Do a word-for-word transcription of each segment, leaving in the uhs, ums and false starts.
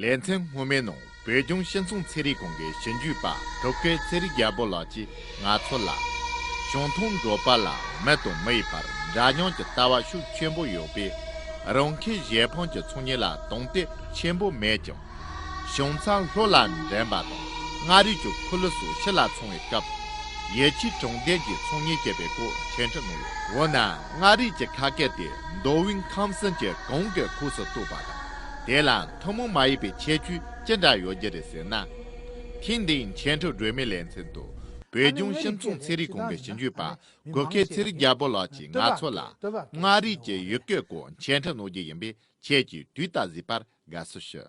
ལེ་ཚན་སྔོན་མའི་ནང་བོད་ལྗོངས་སྤྱི་ཚོགས་ཚན་རིག་ཁང་གི་ཞིབ་འཇུག་པ་གྲུབ་སྐལ་ཚེ་རིང་རྒྱལ་པོ་ལགས་ཀྱིས་ང་ཚོ་ལ། བྱང་ཐང་འབྲོག་པ་ལ་མི་དང་མི་ཡི་བར་འདྲ་མཉམ་གྱི་ལྟ་བ་ཤུགས་ཆེན་པོ་ཡོད་པས། རང་ཁུལ་གཞན་ཕན་གྱི་ཚོང་གཉེར་ལ་དོགས་འདྲི་ཆེན་པོ་མེད་ཀྱང་། བྱང་ཚ་ལྷོ་ལ་འགྲིམ་པ་དང་མངའ་རིས་ཀྱི་ཁུ་ལུ་སོགས་ཕྱི་ལ་འཚོང་བའི་སྐབས། ཡིད་ཆེས་དྲང་བདེན་གྱི་ཚོང་གཉེར་བྱེད་པའི་སྐོར་འཆད་ཁྲིད་གནང་ཡོད། འོ་ན་མངའ་རིས་ཀྱི་ཁ་སྐད་དེ་མདོ་དབུས་ཁམས་གསུམ་གྱི་གང་གི་ཁོངས་སུ་གཏོགས་པ་དང་། དེ་ལ་ཐུན་མོང་མ་ཡིན་པའི་ཁྱད་ཆོས་ཅི་འདྲ་ཡོད་རྒྱུ་རེད་ཟེར་ན། ཐེངས་འདིའི་འཆད་ཁྲིད་སྒྲོན་མེའི་ལེ་ཚན་དུ་བོད་ལྗོངས་སྤྱི་ཚོགས་ཚན་རིག་ཁང་གི་ཞིབ་འཇུག་པ་གྲུབ་སྐལ་ཚེ་རིང་རྒྱལ་པོ་ལགས་ཀྱིས་ང་ཚོ་ལ། མངའ་རིས་ཀྱི་ཡུལ་སྐད་སྐོར་འཆད་ཁྲིད་གནང་རྒྱུ་ཡིན་པས། ཁྱེད་ཀྱིས་དུས་ལྟར་གཟིགས་པར་དགའ་བསུ་ཞུ།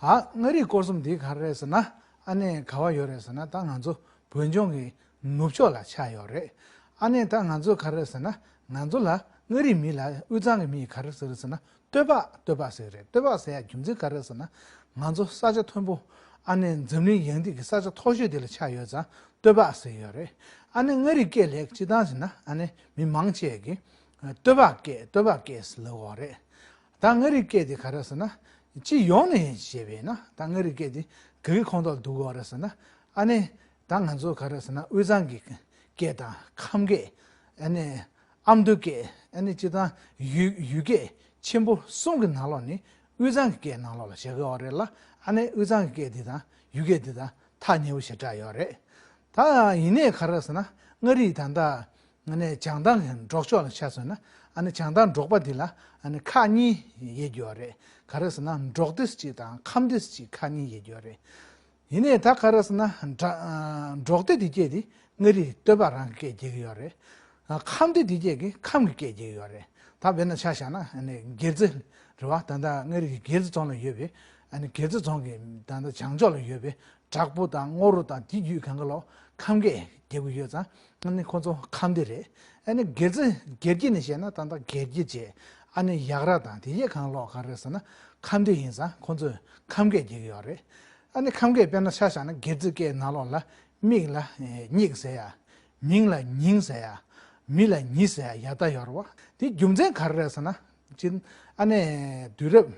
ཨ། མངའ་རིས་སྐོར་གསུམ་འདི་ག་རེ་རེད་ཟེར་ན། ཨ་ནི་ག་བ་ཡོད་རེད་ཟེར་ན། ད་ང་ཚོ་བོད་ལྗོངས་ཀྱི་ནུབ་ཕྱོགས་ལ་ཆགས་ཡོད་རེད། ཨ་ནི་ད་ང་ཚོ་ག་རེ་རེད་ཟེར་ན། ང་ཚོ་ལ་མངའ་རིས་མི་ལ་དབུས་གཙང་གི་མི་ཡིས་ག་རེ་ཟེར་རེད་ཟེར་ན། སྟོད་པ། སྟོད་པ་ཟེར་རེད། སྟོད་པ་ཟེར་ཡ་རྒྱུ་མཚན་ག་རེ་རེད་ཟེར་ན། ང་ཚོ་ས་ཆ་མཐོན་པོ། ཨ་ནི་འཛམ་གླིང་ཡང་ཏིག་གི་ས་ཆ་མཐོ་ཤོས་དེ་ལ་ཆགས་ཡོད་ཙང་སྟོད་པ་ཟེར་ཡོད་རེད། ཨ་ནི་མངའ་རིས་སྐད་ལ་སྤྱིར་བཏང་ཟེར་ན། ཨ་ནི་མི་མང་ཆེ་གིས་སྟོད་པ་སྐད། སྟོད་པ་སྐད་ཟེར་ལབ་ཡོད་རེད། ད་མངའ་རིས་སྐད་དེ་ག་རེ་ཟེར་ན། སྤྱི་ཡོངས་ནས་བཤད་པས་ན། ད་མངའ་རིས་སྐད་དེ་ག་གི་ཁོངས་གཏོགས་འདུ་གི་ཡོད་རེད་ཟེར་ན། ཨ་ནི་ད་ང་ཚོ་ག་རེ་ཟེར་ན། དབུས་གཙང་གི་སྐད་དང་ཁམས་སྐད། ཨ་ནི་ཨ་མདོ་སྐད། ཨ་ནི་སྤྱིར་བཏང་ཡུལ་ཡུལ་སྐད་ཆེན་པོ་གསུམ་གྱི་ནང་ལོགས་ནས་དབུས་གཙང་གི་སྐད་ནང་ལོགས་ལ་བཞག་གི་ཡོད་རེད་ལ། ཨ་ནི་དབུས་གཙང་གི་སྐད་དེ་དང་ཡུལ་སྐད་དེ་དང་ཐག་ཉེ་པོ་ཞེ་དྲག་ཡོད་རེད། ད་ཡིན་ནའི་ག་རེ་ཟེར་ན། མངའ་རིས་ད་ལྟ་ཨ་ནི་བྱང་ཐང་གི་འབྲོག་ཕྱོགས་ལ་ཆ་མཚོན་ན། ཨ་ནི་བྱང་ཐང་འབྲོག་པ་འདི་ལ་ཨ་ནི་ཁག་གཉིས་དབྱེ་རྒྱུ་ཡོད་རེད། ག་རེ་ཟེར་ན། འབྲོག་སྡེ་གཅིག་དང་ཁམས་སྡེ་གཅིག། ཁག་གཉིས་དབྱེ་རྒྱུ་ཡོད་རེད། ཡིན་ནའི་ད་ག་རེ་ཟེར་ན། འབྲ་ཨ་འབྲོག་སྡེ་འདི་སྐད་དེ་མངའ་རིས་སྟོད་པ་རང་གི་སྐད་རྒྱག་གི་ཡོད་རེད། ཨ་ཁམས་སྡེ་འདི་སྐད་ཀྱིས་ཁམས་ཀྱི་སྐད་རྒྱག་གི་ཡོད་རེད། ད་དཔེར་ན་ཆ་བཞག་ན། ཨ་ནི་སྒེར་རྩེ་རེད་བ། ད་ལྟ་མངའ་རིས་ཀྱི་སྒེར་རྩེ་རྫོང་ལ་ཡོད་པའི། ཨ་ནི་སྒེར་རྩེ་རྫོང་གི་ད་ལྟ་བྱང་ཕྱོགས་ལ་ཡོད་པའི་བྲག་ཕུག་དང་རྔོག་རུ་དང་དེ་བརྒྱུད་གང་ག་ལོག་ཁམས་སྐད་རྒྱག་གི་ཡོད་ཙང་། ཨ་ནི་ཁོ་ཚོ་ཁམས་སྡེ་རེད། ཨ་ནི་སྒེར་རྩེ་སྒེར་གྱི་ནས་བཤད་ན། ད་ལྟ་སྒེར་གྱི་བྱས། ཨ་ནི་ཡག་ར་དང་དེ་བརྒྱུད་གང་ལོག་ག་རེ་ཟེར་ན། ཁམས་སྡེ་ཡིན་ཙང་ཁོ་ཚོས་ཁམས་སྐད་རྒྱག་གི་ཡོད་རེད། ཨ་ནི་ཁམས་སྐད་དཔེར་ན་ཆ་བཞག་ན། སྒེར་རྩེ་སྐད་ནང་ལོགས་ལ་མིག་ལ་ཨེ་མིག་ཟེར་ཡ། མིང་ལ་མྱིང་ཟེར་ཡ། མི་ལ་མྱི་ཟེར་ཡ་ཡ་ད་ཡོད་རེད་བ། དེ་རྒྱུ་མཚན་ག་རེ་རེད་ཟེར་ན། སྤྱིར་ཨ་ནི་དུས་རབས་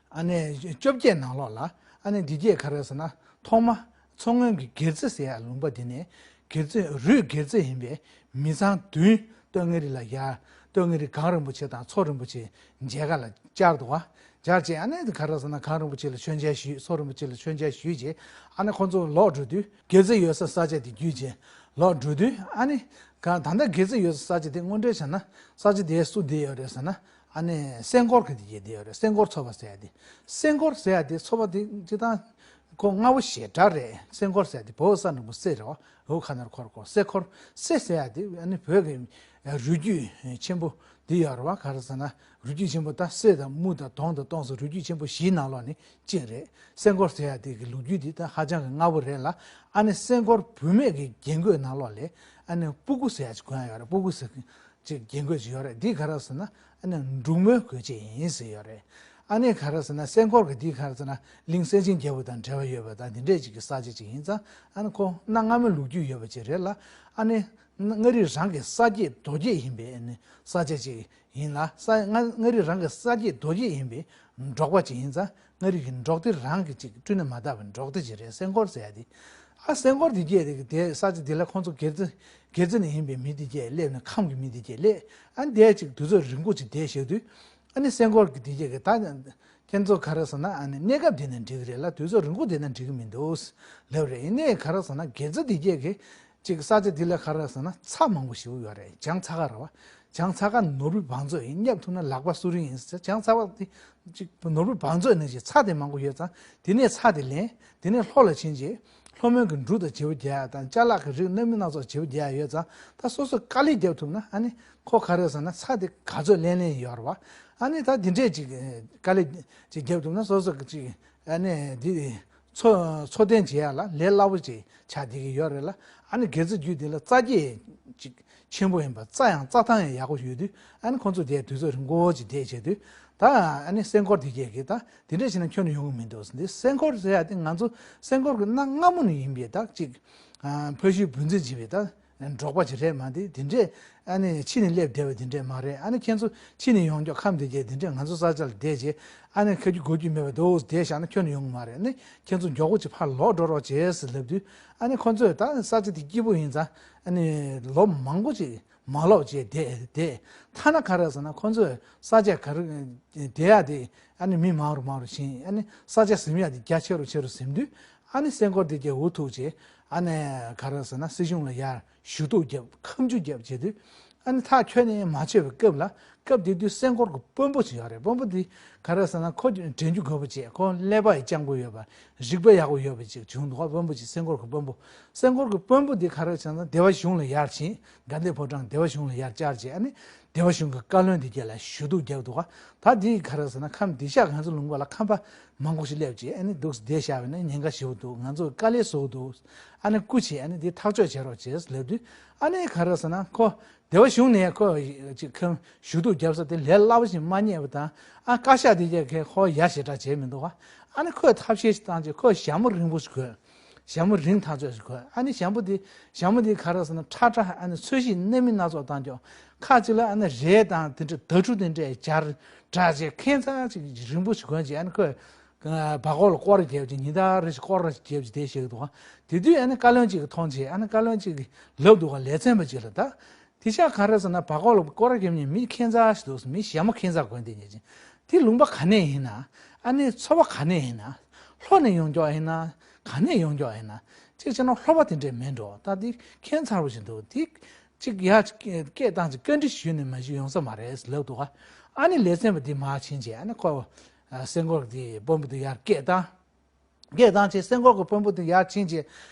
ཨ་ནི་བཅོ་བརྒྱད་ནང་ལོགས་ལ། ཨ་ནི་འདི་སྐད་ག་རེ་ཟེར་ན། ཐོག་མ་མཚོ་སྔོན་གྱི་སྒེར་རྩེ་ཟེར་ཡ་ལུང་པ་འདི་ནས། སྒེར་རྩེ། རུས་སྒེར་རྩེ་ཡིན་པའི་མི་ཚང་བདུན་སྟོད་མངའ་རིས་ལ་ཡར། སྟོད་མངའ་རིས་གངས་རིན་པོ་ཆེ་དང་མཚོ་རིན་པོ་ཆེ་མཇལ་ཁ་ལ་བཅར་འདུག་བ། བཅར་རྗེས་ཨ་ནི་ག་རེ་ཟེར་ན། གངས་རིན་པོ་ཆེ་ལ་མཆོད་མཇལ་ཞུས། མཚོ་རིན་པོ་ཆེ་ལ་མཆོད་མཇལ་ཞུས་རྗེས། ཨ་ནི་ཁོ་ཚོ་ལོག་འགྲོ་དུས། སྒེར་རྩེ་ཡོད་ས་ས་ཆ་དེ་བརྒྱུད་རྗེས་ལོག་འགྲོ་དུས། ཨ་ནི་ག་ད་ལྟ་སྒེར་རྩེ་ཡོད་ས་ས་ཆ་དེ་དངོས་འབྲེལ་བྱས་ན། ས་ཆ་དེ་སུ་བསྡད་ཡོད་རེད་ཟེར་ན། ཨ་ནི་སེང་སྐོར་གྱི་དེ་བསྡད་ཡོད་རེད། སེང་སྐོར་ཚོ་པ་ཟེར་ཡ་དེ། སེང་སྐོར་ཟེར་ཡ་དེ་ཚོ་པ་དེ་སྤྱིར་བཏང་ཁོ་སྔ་བོ་ཞེ་དྲག་རེད། སེང་སྐོར་ཟེར་ཡ་དེ་བོད་ས་འགྲེང་བུ་སེ་རེད་བ། འོ་ཁ་ནར་འཁོར་འཁོར། སེ་འཁོར། སེ་ཟེར་ཡ་དེ་ཨ་ནི་བོད་ཀྱི་རུས་རྒྱུད་ཆེན་པོ་འདི་ཡོད་རེད་བ། ག་རེ་ཟེར་ན། རུས་རྒྱུད་ཆེན་པོ་ད་སེ་དང་མུ་དང་དོང་དང་སྟོང་སོགས་རུས་རྒྱུད་ཆེན་པོ་བཞིའི་ནང་ལོགས་ནས་གཅིག་རེད། སེང་སྐོར་ཟེར་ཡ་དེ་གི་ལོ་རྒྱུས་འདི་ད་ཧ་ཅང་གི་སྔ་བོ་རེད་ལ། ཨ་ནི་སེང་སྐོར་བུད་མེད་ཀྱི་རྒྱན་གོས་ནང་ལོགས་ལ་ཨ་ནི་སྤུ་གུ་ཟེར་ཡ་ཅིག་གོན་ཡ་ཡོད་རེད། སྤུ་གུ་ཟེར་ཅིག་རྒྱན་གོས་ཅིག་ཡོད་རེད། འདི་ག་རེ་ཟེར་ན། ཨ་ནི་འབྲུག་མོའི་གོས་ཆེན་ཡིན་ཟེར་ཡོད་རེད། ཨ་ནི་ག་རེ་ཟེར་ན། སེང་སྐོར་གྱི་འདི་ག་རེ་ཟེར་ན། གླིང་གསལ་ཆེན་རྒྱལ་པོ་དང་འབྲེལ་བ་ཡོད་པ་དང་འདི་འདྲས་ཅིག་གི་ས་ཆ་ཅིག་ཡིན་ཙང་། ཨ་ནི་ཁོ་གནའ་སྔ་མོའི་ལོ་རྒྱུས་ཡོད་པ་ཅིག་རེད་ལ། ཨ་ནི་མངའ་རིས་རང་གི་ས་སྐྱེས་རྡོ་སྐྱེས་ཡིན་པའི་ཨ་ནི་ས་ཆ་ཅིག་ཡིན་ལ། ས་མངའ་མངའ་རིས་རང་གི་ས་སྐྱེས་རྡོ་སྐྱེས་ཡིན་པའི་འབྲོག་པ་ཅིག་ཡིན་ཙང་། མངའ་རིས་ཀྱི་འབྲོག་སྡེ་རང་གི་ཅིག་བསྐྲུན་ནས་མ་དག་པའི་འབྲོག་སྡེ་ཅིག་རེད། སེང་སྐོར་ཟེར་ཡ་དེ། ཨ་སེང་སྐོར་འདི་སྐད་དེ་དེ་ས་ཆ་འདི་ལ་ཁོང་ཚོ་སྒེར་རྩེ་སྒེར་རྩེ་ནས་ཡིན་པའི་མི་འདི་སྐད་སླེབས་ནས་ཁམས་ཀྱི་མི་འདི་སྐད་སླེབས། ཨ་ནི་དེ་ཅིག་དུས་ཚོད་རིང་པོ་ཅིག་བསྡད་བཞག་དུས། ཨ་ནི་སེང་སྐོར་གྱི་འདི་སྐད་ཀྱི་ད་ཁྱེད་ཚོ་ག་རེ་ཟེར་ན། ཨ་ནི་གནས་སྐབས་དེ་ནས་འགྲིག་གི་རེད་ལ། དུས་ཚོད་རིང་པོ་དེ་ནས་འགྲིག་གི་མི་འདུག་ལབ་རེད། ཡིན་ནའི་ག་རེ་ཟེར་ན། སྒེར་རྩེ་འདི་སྐད་ཀྱི་ཅིག་ས་ཆ་འདི་ལ་ག་རེ་ཟེར་ན། ཚྭ་མང་པོ་ཞེ་པོ་ཡོད་རེད། བྱང་ཚྭ་ཁ་རེད་བ། བྱང་ཚྭ་ཁ་ནོར་བུའི་བང་མཛོད་ཡིན། བསྙབ་ཐུབ་ན་ལག་པ་སུ་རིང་ཡིན་ཟེར། བྱང་ཚྭ་ཁ་འདི་ཅིག་ནོར་བུའི་བང་མཛོད་ནང་བཞིན་ཚྭ་དེ་མང་པོ་ཡོད་ཙང་། དེ་ནས་ཚྭ་དེ་ལེན། དེ་ནས་ལྷོ་ལ་ཕྱིན་རྗེས་ལྷོ་མོན་གྱི་འབྲུ་དང་བརྗེ་པོ་རྒྱག་ཡ་དང་། ཅ་ལག་གི་རིགས་སྣ་མིན་སྣ་ཚོགས་བརྗེ་པོ་རྒྱག་ཡ་ཡོད་ཙང་། ད་སོ་སོས་དཀའ་ལས་རྒྱབ་ཐུབ་ན། ཨ་ནི་ཁོ་ག་རེ་ཟེར་ན། ཚྭ་དེ་ག་ཚོད་ལེན་ལེན་ཡོད་རེད་བ། ཨ་ནི་ད་དེ་འདྲས་ཅིག་དཀའ་ལས་ཅིག་རྒྱབ་ཐུབ་ན། སོ་སོ་གི་ཅིག་ཨ་ནི་འདི་འཚོ་འཚོ་རྟེན་བྱེད་ཡ་ལ་ལས་སླ་པོ་ཅིག་ཆགས་བསྡད་ཀྱི་ཡོད་རེད་ལ། ཨ་ནི་སྒེར་རྩེ་རྒྱུད་འདི་ལ་རྩྭ་སྐྱེས་ཅིག་ཆེན་པོ་ཡིན་པ། རྩྭ་ཡང་རྩྭ་ཐང་ཡང་ཡག་པོ་ཡོད་དུས། ཨ་ནི་ཁོང་ཚོ་དེ་དུས་ཚོད་རིང་པོ་ཅིག་བསྡད་བྱས་དུས། ད་ཨ་ནི་སེང་སྐོར་དེ་སྐད་ཀྱིས་ད་དེ་འདྲས་བྱས་ན་ཁྱོན་ནས་ཡོང་གི་མི་འདུག་ཟེར། འདི་སེང་སྐོར་ཟེར་ཡ་དེ་ང་ཚོ་སེང་སྐོར་གྱི་གནའ་སྔ་མོ་ནས་ཡིན་པའི་ད་ཅིག་ཨ་ཕ་ཤུལ་བུ་འཛིན་བྱེད་པའི་ད་ འབྲོག་པ་ཅིག་རེད་མ་འདི་དེ་འདྲས། ཨ་ནི་ཕྱི་ནས་སླེབས་བསྡད་པ་དེ་འདྲས་མ་རེད། ཨ་ནི་ཁྱེད་ཚོ་ཕྱི་ནས་ཡོང་མགྱོགས་ཁམས་དེ་གས་དེ་འདྲས་ང་ཚོ་ས་ཆ་ལ་བསྡད་རྗེས་ཨ་ནི་ཁ་རྒྱུ་དགོས་རྒྱུ་མེད་པ་འདུག་བསྡད་བཞག་ན་ཁྱོན་ནས་ཡོང་གི་མ་རེད། ཨ་ནི་ཁྱེད་ཚོ་མགྱོགས་པོ་ཅིག་ཕར་ལོག་འགྲོ་རོགས་བྱེད་ཟེར་ལབ་དུས། ཨ་ནི་ཁོ་ཚོས་ད་ས་ཆ་དེ་སྐྱིད་པོ་ཡིན་ཙང་ཨ་ནི་ལོ་མང་པོ་ཅིག་མ་ལོག་བྱས་བསྡད་བསྡད། ཐ་ན་ག་རེ་ཟེར་ན་ཁོ་ཚོས་ས་ཆ་ག་རེ་བསྡད་ཡག་དེ་ཨ་ནི་མི་མང་རུ་མང་རུ་ཕྱིན། ཨ་ནི་ས་ཆ་ཟིན་ཡག་དེ་རྒྱ་ཆེ་རུ་ཆེ་རུ་ཟིན་དུས། ཨ་ནི་སེང་གོར་དེ་གས་འུ་ཐུག་བྱས། ཨ་ནི་ག་རེ་ཟེར་ན་སྲིད་གཞུང་ལ་ཡར་ཞུ་གཏུག་བརྒྱབ། ཁ་མཆུ་བརྒྱབ་བྱས་དུས། ཨ་ནི་ཐག་ཁྱོན་ནས་མ་ཆོད་པའི་སྐབས་ལ། སྐབས་དེ་དུས་སེང་གོར་གྱི་དཔོན་པོ་ཅིག་ཡོད་རེད། དཔོན་པོ་དེ་ག་རེ་ཟེར་ན་ཁོ་འདྲེན་རྒྱུ་དགོས་པ་བྱས། ཁོ་ཀླད་པ་ཡི་སྤྱང་པོ་ཡོད་པ། རིག་པ་ཡག་པོ་ཡོད་པ་ཅིག་བྱུང་འདུག་དཔོན་པོ་ཅིག་སེང་གོར་གྱི་དཔོན་པོ། སེང་གོར་གྱི་དཔོན་པོ་དེ་ག་རེ་བྱས་ན་སྡེ་བ་གཞུང་ལ་ཡར་ཕྱིན། དགའ་ལྡན་ཕོ་བྲང་སྡེ་བ་གཞུང་ལ་ཡར་བཅར་བྱས། ཨ་ནི་སྡེ་བ་གཞུང་གི་བཀའ་བློན་དེ་གས་ལ་ཞུ་གཏུག་བརྒྱབ་འདུག་ད་དེ་ག་རེ་ཟེར་ན་ཁམས་འདི་ཤག་ང་ཚོ་ལུང་པ་ལ་ཁམས་པ་མང་པོ་ཞིག་སླེབས་རྗེས་ཨ་ནི་འདུག་བསྡད་བཞག་པ་ན་ཉེན་ཁ་ཞེ་པོ་འདུག་ང་ཚོ་དཀའ་ལས་བཟོ་གི་འདུག་ཨ་ནི་སྐུ་མཁྱེན། ཨ་ནི་འདི་ཐག་གཅོད་བྱེད་རོགས་བྱེད་ལབ་དུས། ཨ་ནི་ག་རེ་ཟེར་ན་ཁོ་སྡེ་བ་གཞུང་ནས་ཁོ་ཅིག་ཁམས་ཞུ་གཏུག་བརྒྱབ་ས་དེ་ལས་སླ་པོ་ཞིག་མ་རྙེད་པ་དང་། ཨ་བཀའ་ཤག་དེ་གས་ཁོ་ཡ་ཞེ་དྲག་བྱས་མི་འདུག་ཨ་ནི་ཁོས་ཐབས་ཤེས་ཤིག་བཏང་རྗེས་ཁོས་ཞྭ་མོ་རིང་པོ་ཞིག་གོན། ཞྭ་མོ་རིང་ཐག་ཆོད་ཞིག་གོན། ཨ་ནི་ཞྭ་མོ་དེ་ཞྭ་མོ་དེ་ག་རེ་ཟེར་ན་ཁྲ་ཁྲ། ཨ་ནི་ཚོས་གཞི་སྣ་མིན་སྣ་ཚོགས་བཏང་ཀྱོག་ཁ་ཅིག་ལ་ཨ་ནི་རས་དང་དེ་འདྲ་དྭ་ཕྲུག་དེ་འདྲས་སྦྱར་འདྲ་བྱས། ཁེངས་ཚང་ཅིག་རིང་པོ་ཞིག་གོན་བྱས། ཨ་ནི་ཁོས་བ་གོ་ལ་སྐོར་ར་བརྒྱབ་ཅིག་ཉིན་ལྟར་རེ་ཞིག་སྐོར་ར་ཞིག་བརྒྱབ་ཅིག་དེ་བཤད་ཀྱི་འདུག་དེ་དུས་ཨ་ནི་བཀའ་བློན་གཅིག་གིས་མཐོང་བྱས། ཨ་ནི་བཀའ་བློན་གཅིག་གིས་ལབ་འདུག་ག་ལས་ཚན་པ་གཅིག་ལ། ད་དེ་ཤག་ག་རེ་ཟེར་ན་བ་གོ་ལ་སྐོར་ར་བརྒྱབ་མཁན་མི་ཁེངས་ཚང་ཞིག་འདུག་མི་ཞྭ་མོ་ཁེངས་ཚང་གོན་བསྡད་མཁན་ཅིག་དེ་ལུང་པ་ག་ནས་ཡིན་ན། ཨ་ནི་ཚོ་བ་ག་ནས་ཡིན་ན། ལྷོ་ནས་ཡོང་ཀྱོག་ཡིན་ན། ག་ནས་ཡོང་ཀྱོག་ཡིན་ན། གཅིག་བྱས་ན་ལྷོ་པ་དེ་འདྲས་མེད་འགྲོ། ད་དེ་ཁྱད་མཚར་པོ་ཞིག་འདུག་དེ་གཅིག་ཡ་སྐད་བཏང་ཅིག་བཀའ་འདྲི་ཞུས་ནས་མ་ཞུས་ཡོང་ས་མ་རེད་ལབ་འདུག་ག་ཨ་ནི་ལས་ཚན་པ་དེ་མར་ཕྱིན་བྱས། ཨ་ནི་ཁོ་ཨ་སེང་གོར་དེ་དཔོན་པོ་དེ་ཡར་སྐད་བཏང་། སྐད་བཏང་བྱས་སེང་གོར་གྱི་དཔོན་པོ་དེ་ཡར་ཕྱིན་བྱས།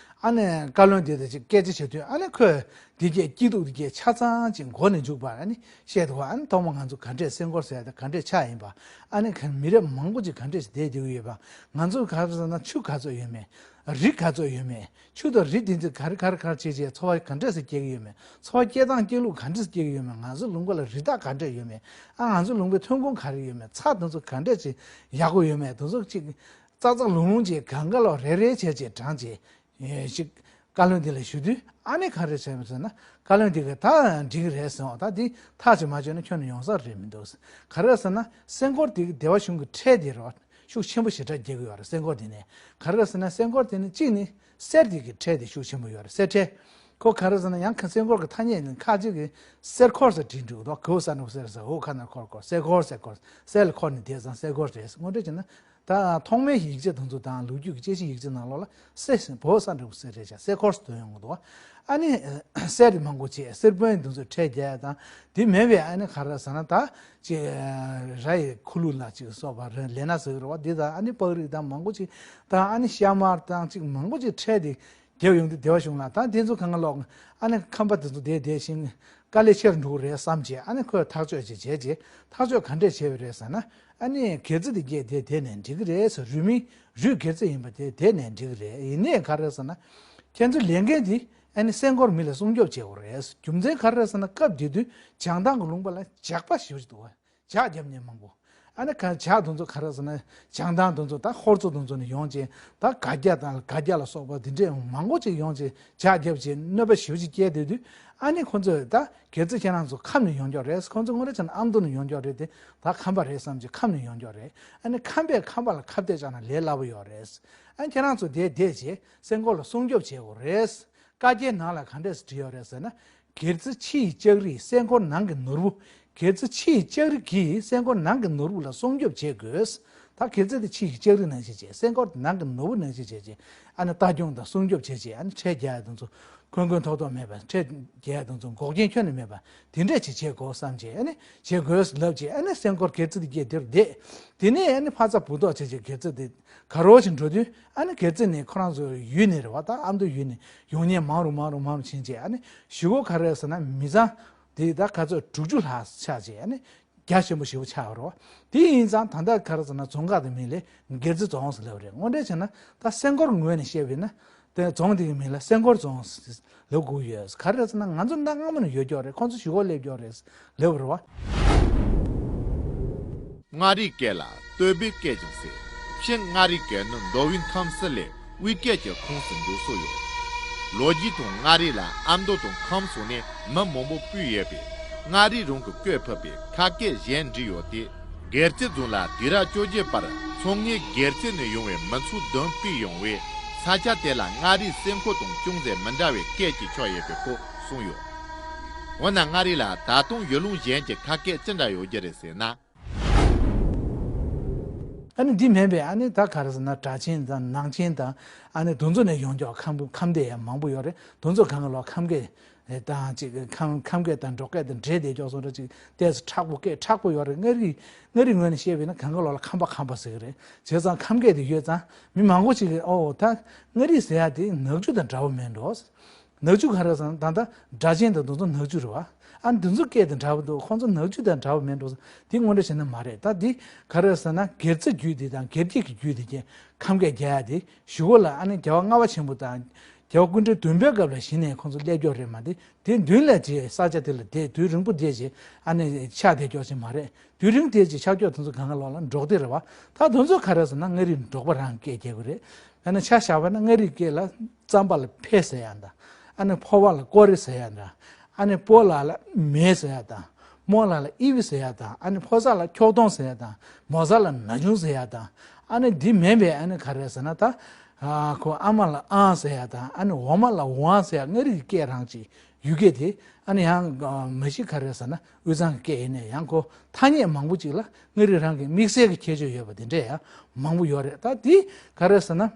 ཨ་ནི་བཀའ་བློན་དེ་དང་ཅིག་སྐད་ཆ་བྱེད་དུས། ཨ་ནི་ཁོས་དེ་གས་སྐྱིད་སྡུག་དེ་གས་ཆ་ཚང་ཅིག་མགོ་ནས་མཇུག་བར་ཨ་ནི་བཤད་འདུག་ཨ་ནི་ཐོག་མ་ང་ཚོ་ག་འདྲས་སེང་གོར་ཟེར་ཡ་དེ་ག་འདྲས་ཆགས་ཡིན་པ། ཨ་ནི་ག་མི་རབས་མང་པོ་ཅིག་ག་འདྲས་ཤིག་བསྡད་བསྡད་ཀྱི་ཡོད་པ། ང་ཚོ་ག་རེ་ཟེར་ན་ཆུ་ག་ཚོད་ཡོད་མེད། རི་ག་ཚོད་ཡོད་མེད། ཆུ་དང་རི་དེ་ཚོས་ག་རེ་ག་རེ་ག་རེ་བྱས་བྱས་འཚོ་བ་ག་འདྲས་སེ་སྐྱེལ་གྱི་ཡོད་མེད། འཚོ་བ་སྐྱེལ་སྟངས་སྐྱེལ་ལུགས་ག་འདྲས་སེ་སྐྱེལ་གྱི་ཡོད་མེད། ང་ཚོ་ལུང་པ་ལ་རི་དྭགས་ག་འདྲས་ཡོད་མེད། ཨ་ང་ཚོ་ལུང་པའི་ཐོན་ཁུངས་ག་རེ་ཡོད་མེད། ཚྭ་དེ་ཚོ་ག་འདྲས་ཅིག་ཡག་པོ་ཡོད་མེད། དེ་ཚོ་ཅིག་ཙག་ཙག་ལུང་ལུང་བྱས་གང་ག་ལོག་རེ་རེ་བྱས་བྱས་དྲངས་བྱས་ཞིག་བཀའ་བློན་དེ་ལ་ཞུ་དུས། ཨ་ནི་ག་རེ་བྱས་པ་ཟེར་ན་བཀའ་བློན་དེ་གིས་ད་འགྲིག་གི་རེད་ཟེར། འོ་ད་འདི་ཐག་ཅིག་མ་ཆོད་ན་ཁྱོན་ནས་ཡོང་ས་རེད་མི་འདུག་ག་རེ་ཟེར་ན་སེང་གོར་དེ་གི་སྡེ་བ་གཞུང་གི་ཁྲལ་དེ་རེད་བ། ཤུགས་ཆེན་པོ་ཞེ་དྲག་རྒྱག་གི་ཡོད་རེད། སེང་གོར་དེ་ནས་ག་རེ་ཟེར་ན་སེང་གོར་དེ་ནི་གཅིག་ནི་གསེར་དེ་གི་ཁྲལ་དེ་ཤུགས་ཆེན་པོ་ཡོད་རེད། གསེར་ཁྲལ། ཁོ་ག་རེ་ཟེར་ན་ཡང་ཁ་སེང་གོར་གི་ཐ་སྙད་ནི་ཁ་ཅིག་གི་གསེར་འཁོར་ཟེར་བྲིས་འདུག་དོ། གོ་ས་ནི་གསེར་ཟེར། འོ་ཁ་ན་འཁོར་འཁོར་གསེར་འཁོར་ཟེར། འཁོར་གསེར་ལ་འཁོར་ནས་བསྡད་ཙང་གསེར་འཁོར་རེད། དངོས་འབྲེལ་བྱས་ན་ད་ཐོག་མའི་ཡིག་ཆ་དེ་ཚོ་དང་ལོ་རྒྱུས་ཀྱི་དཔྱད་གཞིའི་ཡིག་ཆ་ནང་ལོགས་ལ་གསེར་ཟེར། བོད་ས་འདྲ་པོ་གསེར་རེད་ཤག་གསེར་འཁོར་ཟེར་དོན་ཡོང་གི་འདུག་ཨ་ནི་གསེར་དེ་མང་པོ་བྱས། གསེར་དཔོན་དེ་ཚོ་ཁྲལ་རྒྱག་ཡ་དང་། དེ་མེད་པའི་ཨ་ནི་ག་རེ་ཟེར་ན་ད་ཅིག་ར་ཡི་ཁུ་ལུ་ལ་ཅིག་སོགས་པ་ར་ལེ་ན་ཟེར་གི་རེད་བ། འདི་དང་ཨ་ནི་པགས་རིགས་དང་མང་པོ་ཅིག་དང་། ཨ་ནི་ཤ་མར་དང་ཅིག་མང་པོ་ཅིག་ཁྲལ་དེ་རྒྱབ་ཡོང་དུས་སྡེ་བ་གཞུང་ལ་ད་དེ་ཚོ་གང་ག་ལོག་ཨ་ནི་ཁམས་པ་དེ་ཚོ་དེ་དེ་བཞིན་དཀའ་ལས་ཆེར་འགྲོ་གི་རེད་བསམ་བྱས། ཨ་ནི་ཁོས་ཐག་གཅོད་ཅིག་བྱས་རྗེས་ཐག་གཅོད་ག་འདྲས་བྱས་པ་རེད་ཟེར་ན། ཨ་ནི་སྒེར་རྩིས་དེ་སྐྱེས་དེ་དེ་ནས་འགྲིག་གི་རེད་ཟེར། རུས་མིང་རུས་སྒེར་རྩིས་ཡིན་པ་དེ་དེ་ནས་འགྲིག་གི་རེད། ཡིན་ནའི་ག་རེ་ཟེར་ན་ཁྱེད་ཚོ་ལས་འགན་དེ་ཨ་ནི་སེང་གོར་མི་ལ་སྲུང་སྐྱོབ་བྱེད་དགོས་རེད། རྒྱུ་མཚན་ག་རེ་ཟེར་ན་སྐབས་དེ་དུས་བྱང་ཐང་གི་ལུང་པ་ལ་ཇག་པ་ཞེ་པོ་ཅིག་འདུག་བ། ཇག་རྒྱབ་མཁན་མང་པོ། ཨ་ནི་ག་ཇག་དེ་ཚོ་ག་རེ་ཟེར་ན་བྱང་ཐང་དེ་ཚོ་ད་ཧོར་ཚོ་དེ་ཚོ་ནས་ཡོང་ཅིང་ད་སྒ་རྒྱ་དང་སྒ་རྒྱ་ལ་སོགས་པ་དེ་འདྲས་མང་པོ་ཅིག་ཡོང་ཅིང་ཇག་རྒྱབ་ཅིང་གནོད་པ་ཞེ་པོ་ཅིག་སྐྱེལ་བསྡད་དུས། ཨ་ནི་ཁོ་ཚོས་ད་སྒེར་རྩིས་ཁྱེད་རང་ཚོ་ཁམས་ནས་ཡོང་ཀྱོག་རེད། ཁོ་ཚོ་དངོས་གནས་བྱས་ན་ཨ་མདོ་ནས་ཡོང་ཀྱོག་རེད་དེ། ད་ཁམས་པ་རེད་བསམ་གྱི་ཁམས་ནས་ཡོང་ཀྱོག་རེད། ཨ་ནི་ཁམས་པས་ཁམས་པ་ལ་ཁ་གཏད་བཅག་ན་ལས་སླ་པོ་ཡོད་རེད། ཨ་ནི་ཁྱེད་རང་ཚོ་དེ་བསྡད་བྱས་སེང་གོར་ལ་སྲུང་སྐྱོབ་བྱེད་དགོས་རེད། བཀའ་རྒྱའི་ནང་ལ་ག་འདྲས་སེ་བྲིས་ཡོད་རེད་ཟེར་ན། སྒེར་རྩིས་ཕྱི་ཡི་ལྕགས་རིས་སེང་གོར་ནང་གི་ནོར་བུ། སྒེར་རྩིས་ཕྱི་ཡི་ལྕགས་རི་གིས་སེང་གོར་ནང་གི་ནོར་བུ་ལ་སྲུང་སྐྱོབ་བྱེད་དགོས། ད་སྒེར་རྩིས་དེ་ཕྱི་ཡི་ལྕགས་རི་ནང་བཞིན་བྱས། སེང་གོར་ནང་གི་ནོར་བུ་ནང་བཞིན་བྱས་བྱས། ཨ་ནི་ལྟ་སྐྱོང་དང་སྲུང་སྐྱོབ་བྱས་བྱས། ཨ་ནི་ཁྲལ་རྒྱག་ཡ་དེ་ཚོ་ཁོན་ཁོན་ཐོག་ཐོག་མེད་པ། ཁྲལ་རྒྱག་ཡ་དེ་ཚོ་འགོག་རྐྱེན་ཁྱོན་ནས་མེད་པ། དེ་འདྲས་ཅིག་བྱེད་དགོས་བསམ་བྱས། ཨ་ནི་བྱེད་དགོས་ལབ་བྱས། ཨ་ནི་སེང་གོར་སྒེར་རྩིས་དེ་སྐྱེས་དེར་བསྡད། དེ་ནས་ཨ་ནི་ཕ་ཚ་བུ་ཐོག་བྱས་བྱས་སྒེར་རྩིས་དེ་ག་རོ་ཞིག་འགྲོ་དུས། ཨ་ནི་སྒེར་རྩིས་ནས་ཁོ་རང་ཚོ་ཡུལ་ནས་རེད་བ། ད་ཨ་མདོ་ཡུལ་ནས་ཡོང་མཁན་མང་རུ་མང་རུ་མང་རུ་ཕྱིན་བྱས། ཨ་ནི་གཞུག་གུ་ག་རེ་ཟེར་ན་མི་ཚང་དེ་ད་ག་ཚོད་དྲུག་ཅུ་ལྷག་ཆགས་བྱས། ཨ་ནི་རྒྱ་ཆེན་པོ་ཞེ་པོ་ཆགས་པ་རེད་བ། དེ་ཡིན་ཙང་ད་ལྟ་ག་རེ་ཟེར་ན་རྫོང་ཁག་དེ་མིང་ལ་སྒེར་རྩིས་རྫོང་ཟེར་ལབ་པ་རེད། དངོས་འབྲེལ་བྱས་ན་ད་སེང་གོར་ངོས་ནས་བཤད་པ་ཡིན་ན། དེ་རྫོང་དེ་གི་མིང་ལ་སེང་གོར་རྫོང་ཟེར་ལབ་དགོས་ཡོད། ག་རེ་རེད་ཟེར་ན་ང་ཚོ་གནའ་སྔ་མོ་ནས་ཡོད་ཀྱོག་རེད། ཁོང་ཚོ་གཞུག་གུ་སླེབས་ཀྱོག་རེད་ལབ་པ་རེད་བ། མངའ་རིས་སྐད་ལ་བསྟོད་པའི་སྐད་ཀྱང་ཟེར། ཕྱིར་མངའ་རིས་སྐད་ནི་མདོ་དབུས་ཁམས་གསུམ་ལས་དབུས་སྐད་ཀྱི་ཁོངས་སུ་འགྱུར་སྲོལ་ཡོད། ལོ་རྒྱུས་དང་མངའ་རིས་ལ་ཨ་མདོ་དང་ཁམས་སོགས་ནས་མི་མང་པོ་སྤོས་ཡོད་པས། མངའ་རིས་རང་གི་བཀོད་ཕུད་པའི་ཁ་སྐད་གཞན་འབྲི་ཡོད་དེ། སྒེར་རྩེ་རྫོང་ལ་དུས་རབས་བཅོ་བརྒྱད་པར་མཚོ་སྔོན་སྒེར་རྩེ་ནས་ཡོང་བའི་མི་ཚོགས་བདུན་སྤོས་ཡོང་བས། ས་ཆ་དེ་ལ་མངའ་རིས་སེམས་ཁོག་དང་ཅུང་ཟད་མི་འདྲ་བའི་སྐད་ཅིག་ཆགས་ཡོད་པའི་སྐོར་གསུངས་ཡོད། འོ་ན་མངའ་རིས་ལ་ད་དུང་ཡུལ་ལུང་གཞན་གྱི་ཁ་སྐད་ཅི་འདྲ་ཡོད་རྒྱུ་རེད་ཟེར་ན། ཨ་ནི་འདི་མིན་པའི་ཨ་ནི་ད་ག་རེ་ཟེར་ན་སྦྲ་ཆེན་དང་ནང་ཆེན་དང་ཨ་ནི་དེ་ཚོ་ནས་ཡོང་ཀྱོག་ཁམས་ཁམས་སྡེ་ཡང་མང་པོ་ཡོད་རེད། དེ་ཚོ་གང་ག་ལོག་ཁམས་སྐད་དང་ཅིག་ཁམས་ཁམས་སྐད་དང་འབྲོག་སྐད་དང་འདྲེས་བསྡད་ཀྱོག་སོང་ར་ཅིག་ཏོག་ཙམ་མཁྲེགས་པོ་སྐད་མཁྲེགས་པོ་ཡོད་རེད། མངའ་རིས་མངའ་རིས་ངོས་ནས་བཤད་པས་ན་གང་ག་ལོག་ལ་ཁམས་པ་ཁམས་པ་ཟེར་གི་རེད། བྱས་ཙང་ཁམས་སྐད་དེ་ཡོད་ཙང་མི་མང་པོ་ཅིག་གིས་ཨོ་ད་མངའ་རིས་ཟེར་ཡ་དེ་ནག་ཆུ་དང་འདྲ་བོ་མེད་འགྲོ། ནག་ཆུ་ག་རེ་ཟེར་ན་ད་ལྟ་སྦྲ་ཆེན་དང་དེ་ཚོ་ནག་ཆུ་རེད་བ། ཨ་ནི་དེ་ཚོ་སྐད་དེ་འདྲ་བོ་འདུག་ཁོང་ཚོ་ནག་ཆུ་དང་འདྲ་བོ་མེད་འགྲོ་ཟེར། དེ་དངོས་འབྲེལ་བྱས་ན་མ་རེད། ད་འདི་ག་རེ་ཟེར་ན་སྒེར་རྩེ་བརྒྱུད་དེ་དང་སྒེར་གྱི་གི་བརྒྱུད་དེ་ཀྱི་ཁམས་སྐད་རྒྱག་ཡ་དེ་གཞུག་གུ་ལ་ཨ་ནི་རྒྱལ་བ་ལྔ་པ་ཆེན་པོ་དང་རྒྱལ་བ་སྐུ་ཕྲེང་བདུན་པའི་སྐབས་ལ་གཞི་ནས་ཁོང་ཚོ་སླེབས་ཀྱོག་རེད་མ་དེ། དེ་མདུན་ལ་རྗེས་ས་ཆ་དེ་ལ་བསྡད་དུས་རིང་པོ་བསྡད་རྗེས་ཨ་ནི་ཆགས་བསྡད་ཀྱོག་ཅིག་མ་རེད། དུས་རིང་དེ་རྗེས་ཆགས་ཀྱོག་དེ་ཚོ་གང་ག་ལོག་ལ་འབྲོག་སྡེ་རེད་བ། ད་དེ་ཚོ་ག་རེ་ཟེར་ན་མངའ་རིས་འབྲོག་པ་རང་སྐད་རྒྱག་གི་རེད། ཡང་ན་ཆ་བཞག་པ་ན་མངའ་རིས་སྐད་ལ་རྩམ་པ་ལ་ཕེ་ཟེར་ཡ་འདྲ། ཨ་ནི་ཕོ་བ་ལ་ཀོ་རི་ཟེར་ཡ་འདྲ། ཨ་ནི་སྤོ་ལགས་ལ་མེ་ཟེར་ཡ་དང་། རྨོ་ལགས་ལ་ཨི་བི་ཟེར་ཡ་དང་། ཨ་ནི་ཕོ་གསར་ལ་ཁྱོག་གདོང་ཟེར་ཡ་དང་། མོ་གསར་ལ་ན་ཆུང་ཟེར་ཡ་དང་། ཨ་ནི་འདི་མིན་པའི་ཨ་ནི་ག་རེ་ཟེར་ན་ད། ཨ་ཁོ་ཨ་མ་ལ་ཨང་ཟེར་ཡ་དང་། ཨ་ནི་འོ་མ་ལ་ཝང་ཟེར་ཡ་མངའ་རིས་ཀྱི་སྐད་རང་ཅིག་ཡུལ་སྐད་དེ། ཨ་ནི་ཡང་མ་གཞི་ག་རེ་ཟེར་ན་དབུས་གཙང་གི་སྐད་ཡིན་ནའི་ཡང་ཁོ་ཐ་སྙད་མང་པོ་ཅིག་ལ་མངའ་རིས་རང་གི་དམིགས་བསལ་གྱི་ཁྱད་ཆོས་ཡོད་པ་དེ་འདྲས་ཡང་མང་པོ་ཡོད་རེད། ད་འདི་ག་རེ་ཟེར་ན།